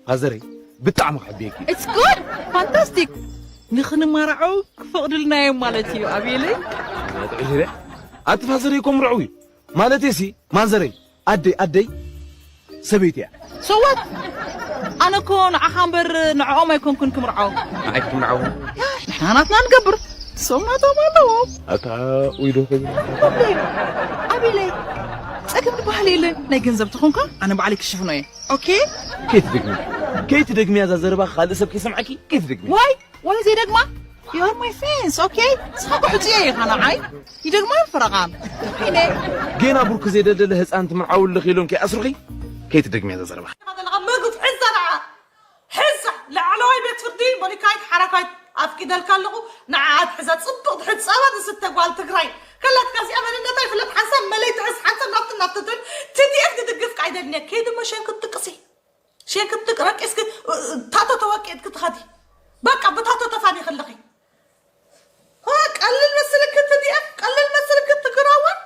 ፋዘረይ ብጣዕሚ ክሕብየኪ It's good! Fantastic! ንኽንመርዓው ክፈቕዱልና እዮም ማለት እዩ ኣቤለይ ኣቲ ፋዘረይ እኮ ምርዕው እዩ ማለት ሲ ማዘረይ ኣደይ ኣደይ ሰበይቲ እያ So what? ኣነ እኮ ንዓኻ እምበር ንዕኦም ኣይኮንኩን ክምርዓው ንዓይ ክትምርዓው ንሕና ናትና ንገብር ንሶም ናቶም ኣለዎም ኣታ ኡይ ዶ ክብል ኣቤለይ ጸገም ዝበሃል የለን ናይ ገንዘብ ተኾንካ ኣነ ባዕለይ ክሽፍኖ እየ ኦኬ ከይትደግሚ ከይትደግሚ እዛ ዘረባ ካልእ ሰብ ከይሰምዓኪ ከይትደግሚ ዋይ ዋይ ዘይደግማ You are my friends okay ንስኻ እኮ ሕጹየ ኢኻ ንዓይ ይደግማ ፈረቓን ኢለ ጌና ብሩክ ከይደልደለ ህፃን ትምርዓው ኣለኺ ኢሎም ከይኣስሩኺ ከይትደግሚ እዛ ዘረባ ዘለኻ መግብ ሕዛ ንዓ ሕዛ ላዕለዋይ ቤት ፍርዲ መሊካይት ሓራካይት ኣፍቂደልካ ኣለኹ ንዓ ኣትሕዛ ፅብቕ ትሕዝ ፀባ ትስተ ጓል ትግራይ ከላትካ እዚኣ መንነታ ይፍለጥ ሓንሳብ መለይ ትሕዝ ሓንሳብ ናብቲ ናብትትን ቲዲኤፍ ትድግፍ ካይደልኒ ከይድሞ ሸንክ ትቅሲ ሸንክ ትቅረቂስክ ታቶ ተወቂጥክ ትኸዲ በቃ ብታቶ ተፋኒ ከለኺ ቀልል መስልክ ቲዲኤፍ ቀልል መስልክ ትግራዋን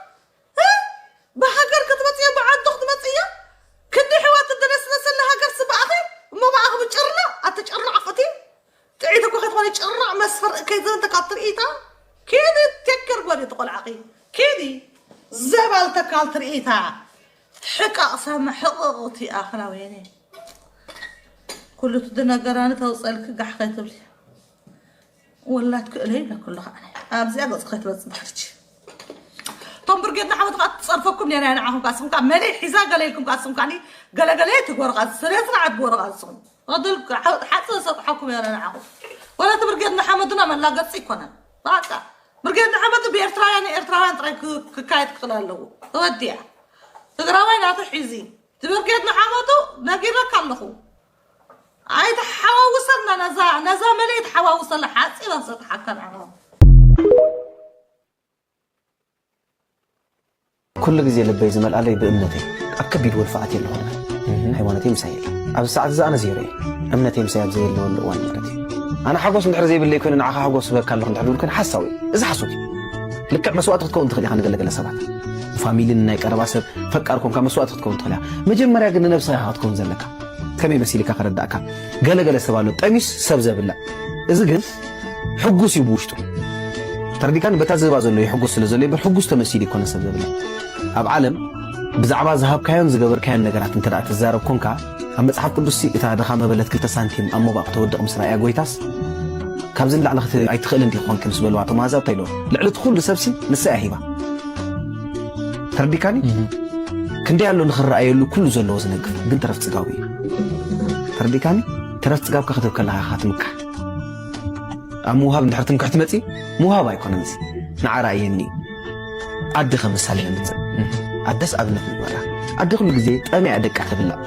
ስር ከይዘንተ ካብ ትርኢታ ኪዲ ቴክር ጓል ተቆልዓኺ ኪዲ ዘባልተ ካብ ትርኢታ ሕቃቕ ሳመ ሕቕቕቲ ኣኽና ወይኔ ኩሉ እቲ ነገራኒ ተውፀልኪ ጋሕ ከይትብሊ ወላድ ክእለ ይብለኩ ኣለኹ ኣነ ኣብዚኣ ገፅ ከይትበፅ ብሕርች እቶም ብርጌድ ንሓመድ ከዓ ትፀርፈኩም ነና ንዓኹም ከዓ ስምካ መለይ ሒዛ ገለ ኢልኩም ከዓ ስምካኒ ገለገለ ትጎርቃ ስለ ስርዓት ጎርቃ ዝስኹም ወደል ሓፅእ ሰጥሓኩም ነና ንዓኹም ወላ እቲ ብርጌድ ንሓመድና መላገፂ ይኮነን በቃ ብርጌድ ንሓመድ ብኤርትራውያን ኤርትራውያን ጥራይ ክካየድ ክኽእል ኣለዎ ተወዲያ ትግራዋይ ናቱ ሒዚ እቲ ብርጌድ ንሓመዱ ነጊረካ ኣለኹ ኣይትሓዋውሰልና ነዛ ነዛ መለ ይትሓዋውሰላ ሓፂባ ሰጥሓካ ንዓና ኩሉ ግዜ ልበይ ዝመልኣለይ ብእምነተይ ኣብ ከቢድ ወልፍዓት የለኹ ሃይማኖተይ ምሳይ የለ ኣብዚ ሰዓት እዚ ኣነ ዜሮ እየ እምነተይ ምሳይ ኣብ ዘየለወሉ እዋን ማለት እዩ ኣነ ሓጎስ እንድሕር ዘይብለይ ኮይኑ ንዓኻ ሓጎስ ስበካ ኣለኹ እንድሕር ዝብል ኮይኑ ሓሳዊ እዩ እዚ ሓሶት እዩ ልክዕ መስዋእቲ ክትከውን ትኽእል ኢኻ ንገለገለ ሰባት ፋሚሊ ንናይ ቀረባ ሰብ ፈቃር ኮንካ መስዋእቲ ክትከውን ትኽእል ኢኻ መጀመርያ ግን ንነብስኻ ኢኻ ክትከውን ዘለካ ከመይ መሲልካ ከረዳእካ ገለገለ ሰብ ኣሎ ጠሚስ ሰብ ዘብልዕ እዚ ግን ሕጉስ እዩ ብውሽጡ ተረዲካኒ በታ ዝህባ ዘሎ ይሕጉስ ስለ ዘሎ ይበር ሕጉስ ተመሲሉ ይኮነ ሰብ ዘብለ ኣብ ዓለም ብዛዕባ ዝሃብካዮን ዝገበርካዮን ነገራት እንተ ትዛረብ ኮንካ ኣብ መጽሓፍ ቅዱስ እታ ድኻ መበለት ክልተ ሳንቲም ኣብ ሞባእ ክተወድቕ ምስ ረኣያ ጎይታስ ካብዚ ንላዕሊ ኣይትኽእልን ዲኾንክ ምስ በልዋ ተማዛብ እንታይ ኢልዎ ልዕሊ እቲ ኩሉ ሰብሲ ንሳ እያ ሂባ ተረዲካኒ ክንደይ ኣሎ ንኽረኣየሉ ኩሉ ዘለዎ ዝነግፍ ግን ተረፍ ጽጋቡ እዩ ተረዲካኒ ተረፍ ጽጋብካ ክትብ ከለኻ ኢኻ ትምካሕ ኣብ ምውሃብ እንድሕር ትምክሕቲ መጺ ምውሃብ ኣይኮነን እዚ ንዓ ርኣየኒ ኣዲ ከም ምሳሌ ነምጽእ ኣደስ ኣብነት ንግበራ ኣደ ኩሉ ግዜ ጠሚያ ደቃ ተብላዕ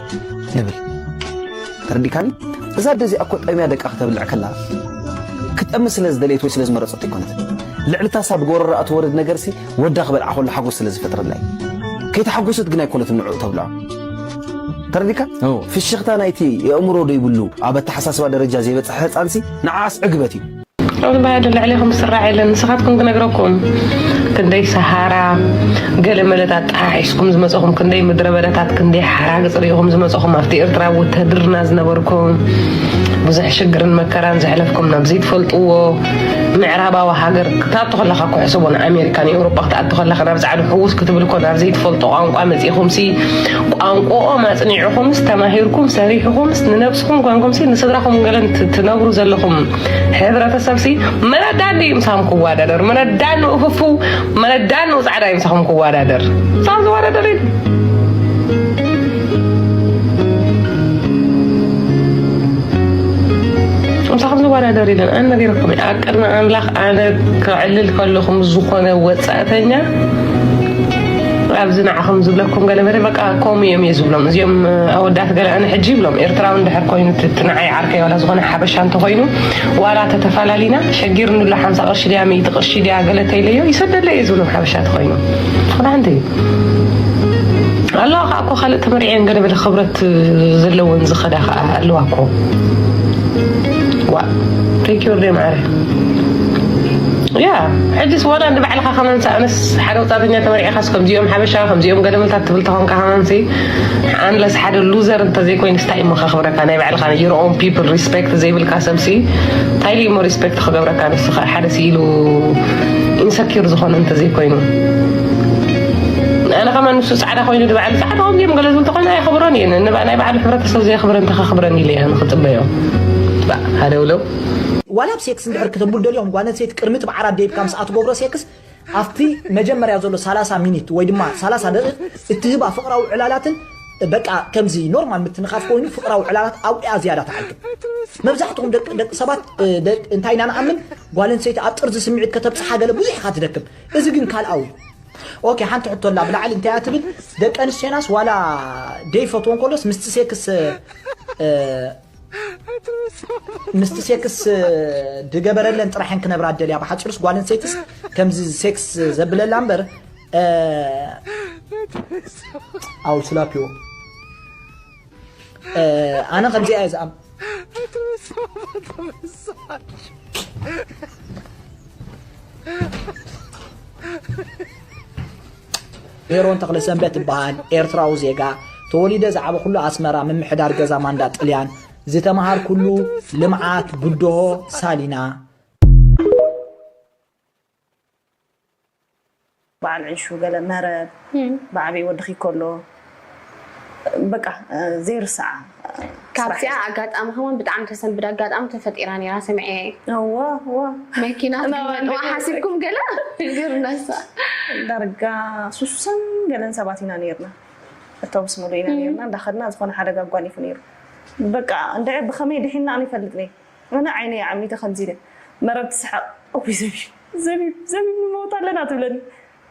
ንብል ተረዲካኒ እዛ ኣደ እዚኣ እኮ ጠሚያ ደቃ ከተብልዕ ከላ ክጠሚ ስለ ዝደለየት ወይ ስለ ዝመረጸት ኣይኮነትን ልዕሊ ታሳ ብጎረራኣ ትወርድ ነገርሲ ወዳ ክበልዓ ከሎ ሓጎስ ስለ ዝፈጥረላ እዩ ከይተሓጎሰት ግን ኣይኮነትን ንዕኡ ተብልዖ ተረዲካ ፍሽኽታ ናይቲ የእምሮ ዶ ይብሉ ኣብ ኣተሓሳስባ ደረጃ ዘይበፅሐ ህፃንሲ ንዓኣስ ዕግበት እዩ ኣብዚ ባህሊ ልዕሌኹም ዝስራዕ የለን ንስኻትኩም ክነግረኩም ክንደይ ሰሃራ ገለ መለት ኣጠሓሒስኩም ዝመፀኹም ክንደይ ምድረ በዳታት ክንደይ ሓራግፅ ርኢኹም ዝመፀኹም ኣብቲ ኤርትራ ውተድርና ዝነበርኩም ብዙሕ ሽግርን መከራን ዘሕለፍኩም ናብ ዘይትፈልጥዎ ምዕራባዊ ሃገር ክትኣቱ ከለኻ እኮ ሕሰቦ ንኣሜሪካ ንኤውሮጳ ክትኣቱ ከለኻ ናብ ጻዕዱ ሕውስ ክትብል እኮ ናብ ዘይትፈልጦ ቋንቋ መጺእኹምሲ ቋንቋኦም ኣጽኒዕኹምስ ተማሂርኩም ሰሪሕኹምስ ንነብስኹም ኮንኩምሲ ንስድራኹም ገለን ትነብሩ ዘለኹም ሕብረተሰብሲ መን ኣዳኒ እዩ ምሳኹም ክወዳደር መን ኣዳኒ ኡፍፉ መን ኣዳኒ ጻዕዳ እዩ ምሳኹም ክወዳደር ምሳኹም ዝወዳደር እዩ ምሳኹም ዝወዳደር የለን ኣነ ነጊረኩም እየ ኣብ ቅድሚ ኣምላኽ ኣነ ከዕልል ከለኹ ምስ ዝኾነ ወፃእተኛ ኣብዚ ንዓኹም ዝብለኩም ገለ መለ በቃ ከምኡ እዮም እየ ዝብሎም እዚኦም ኣወዳት ገለ ኣነ ሕጂ ይብሎም ኤርትራዊ እንድሕር ኮይኑ እቲ ንዓይ ዓርከይ ዋላ ዝኾነ ሓበሻ እንተኾይኑ ዋላ ተተፈላለና ሸጊርኒ ኣሎ ሓምሳ ቅርሺ ድያ ሚእቲ ቅርሺ ድያ ገለ ተይለዮ ይሰደለይ እየ ዝብሎም ሓበሻ ተኾይኑ ዝኾነ ሓንቲ ኣለዋ ከዓ እኮ ካልእ ተመርዕየን ገለ በለ ክብረት ዘለወን ዝኸዳ ከዓ ኣለዋ እኮ ዋ ቴንኪዩ ወርደይ ማዕረ ያ ሕጅስ ዋላ ንባዕልኻ ከማን ኣነስ ሓደ ወፃእተኛ ተመርዒኻስ ከምዚኦም ሓበሻ ከምዚኦም ገለመልታት ትብል ተኾንካ ከማንሲ ኣንለስ ሓደ ሉዘር እንተዘይኮይኑ ስታይ እሞ ከኽብረካ ናይ ባዕልኻ your own people respect ዘይብልካ ሰብሲ እንታይ ኢሉ እሞ respect ክገብረካ ንስኻ ሓደ ስኢሉ ኢንሰኪር ዝኾነ እንተዘይኮይኑ ኣነ ከማን ንሱ ፃዕዳ ኮይኑ ንባዕሉ ፃዕዳ ከምዚኦም ገለ ዝብል ተኾይኑ ኣይኸብሮን እየ ንባ ናይ ባዕሉ ሕብረተሰብ ዘየኽብረ እንተኸኽብረን ኢለ እየ ንክፅበዮ ሓደ ውለው ዋላ ኣብ ሴክስ እንድሕር ክተብሉ ደልዮም ጓል ኣንስተይቲ ቅድሚ እቲ ብዓራት ደይብካ ምስኣ ትገብሮ ሴክስ ኣብቲ መጀመርያ ዘሎ ሰላሳ ሚኒት ወይ ድማ ሰላሳ ደቂቕ እትህባ ፍቕራዊ ዕላላትን በቃ ከምዚ ኖርማል ምትንኻፍ ኮይኑ ፍቕራዊ ዕላላት ኣብኡ እያ ዝያዳ ትዓግብ። መብዛሕትኹም ደቂ ደቂ ሰባት እንታይ ኢና ንኣምን ጓል ኣንስተይቲ ኣብ ጥርዚ ስምዒት ከተብጽሓ ገለ ብዙሕ ኢኻ ትደክም። እዚ ግን ካልኣዊ እዩ። ኦኬ ሓንቲ ሕቶ ኣላ ብላዕሊ እንታይ እያ ትብል ደቂ ኣንስትዮናስ ዋላ ደይፈትወን ከሎስ ምስቲ ሴክስ ምስቲ ሴክስ ድገበረለን ጥራሐን ክነብራ ደልያ ብሓፂሩስ ጓል ኣንስተይትስ ከምዚ ሴክስ ዘብለላ እምበር ኣው ስላፒዎ ኣነ ከምዚኣ እየ ዝኣም ሜሮን ተኽለሰንበት እበሃል። ኤርትራዊ ዜጋ። ተወሊደ ዝዓበኹሉ ኣስመራ፣ ምምሕዳር ገዛ ማንዳ ጥልያን። ዝተመሃርኩሉ ልምዓት ብድሆ ሳሊና። በዓል ዕሹ ገለ መረብ ብዓብይ ወድኺ ከሎ በቃ ዘይርሳዓ ካብዚኣ ኣጋጣሚ ከማን ብጣዕሚ ተሰንብድ ኣጋጣሚ ተፈጢራ ነይራ ሰሚዐ እዋ እዋ መኪና ትግልበጥዋ ሓሲብኩም ገለ ግርነሳ ዳርጋ ሱሱን ገለን ሰባት ኢና ነይርና ኣውቶቡስ ሙሉ ኢና ነይርና እንዳኸድና ዝኾነ ሓደጋ ኣጓኒፉ ነይሩ በቃ እንደ ብኸመይ ድሒና ኣነ ይፈልጥ ነይ ኣነ ዓይነ ዓሚተ ከምዚ ኢለ መረብ ትስሓቕ እዊ ዘቢብ ዘቢብ ዘቢብ ንመውት ኣለና ትብለኒ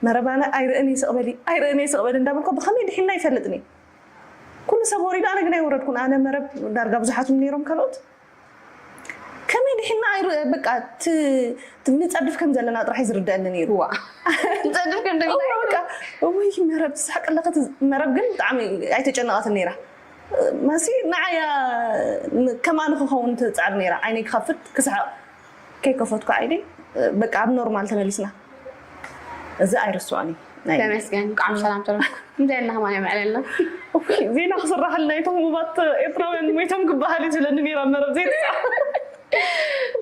መረብ ኣነ ኣይርእን ይስቕበሊ ኣይርእን ይስቕበሊ እንዳበልኳ ብኸመይ ድሒና ይፈልጥኒ ኩሉ ሰብ ወሪዱ ኣነ ግን ኣይወረድኩን ኣነ መረብ ዳርጋ ብዙሓት ነይሮም ካልኦት ከመይ ድሒና ኣይር በቃ ንፀድፍ ከም ዘለና ጥራሕ ዝርደአኒ ነይሩ ንፀድፍ ከም በቃ ወይ መረብ ትስሓቅ ኣለኸት መረብ ግን ብጣዕሚ ኣይተጨነቐትን ነይራ መሲ ንዓያ ከማን ክኸውን ትፃዕር ነይራ ዓይነይ ክኸፍት ክስሓቅ ከይከፈትኩ ዓይነይ በቃ ኣብ ኖርማል ተመሊስና እዚ ኣይርስዖን እዩ ናይ ተመስገን ብቃዕሚ ሰላም ተረፍኩ እንታይ ኣለኻ ማን የምዕለልና ዜና ክስራሕልና እቶም ውባት ኤርትራውያን ሞይቶም ክበሃል እዩ ዝብለኒ ነይራ መረብ ዘይርሳ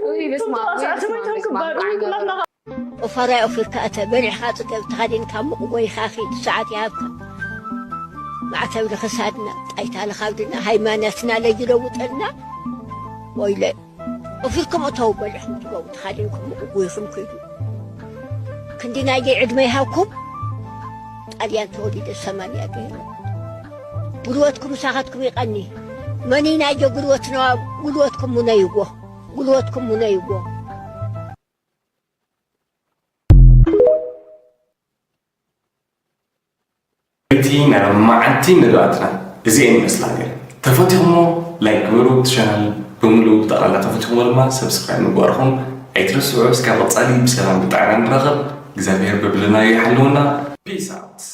ውይ በስመ ኣብ ውይ በስመ ኣብ ሞይቶም በስመ ኣብ ክበሃል ብጣዕሚ እዩ ገበሩ ኩላትና ኦፋራይ ኦፊርካ እተ በሊዕኻ ጽገብ ተኸዲንካ ሙቕ ጎይኻ ኺድ ሰዓት ይሃብካ። ማዕተብ ንኽሳድና ጣይታ ልኻብድና ሃይማኖትና ለይለውጠልና ወይለ ኦፊርኩም እተው በሊዕኹም ትገቡ ተኻዲንኩም ሙቕ ጎይኹም ኪዱ። ክንዲ ናየይ ዕድመ ይሃብኩም። ጣልያን ተወሊደ ሰማንያ ገይረ። ጉልበትኩም ምሳኻትኩም ይቐኒ። መን ናየ ጉልበትና ጉልበትኩም ሙነይዎ ጉልበትኩም ሙነይዎ። እቲ ናይ መዓልቲ መደባትና እዚኤን ይመስላ ነይረን። ተፈቲኹሞ ላይክ ግበሩ፣ እቲ ቻናል ብምሉኡ ብጠቕላላ ተፈቲኹሞ ድማ ሰብስክራይብ ምግባርኹም ኣይትረስዑ። እስካብ ቀፃሊ ብሰላም ብጥዕና ንራኸብ። እግዚኣብሔር በብለናዮ ይሓልወና። ፒስ ኣውት።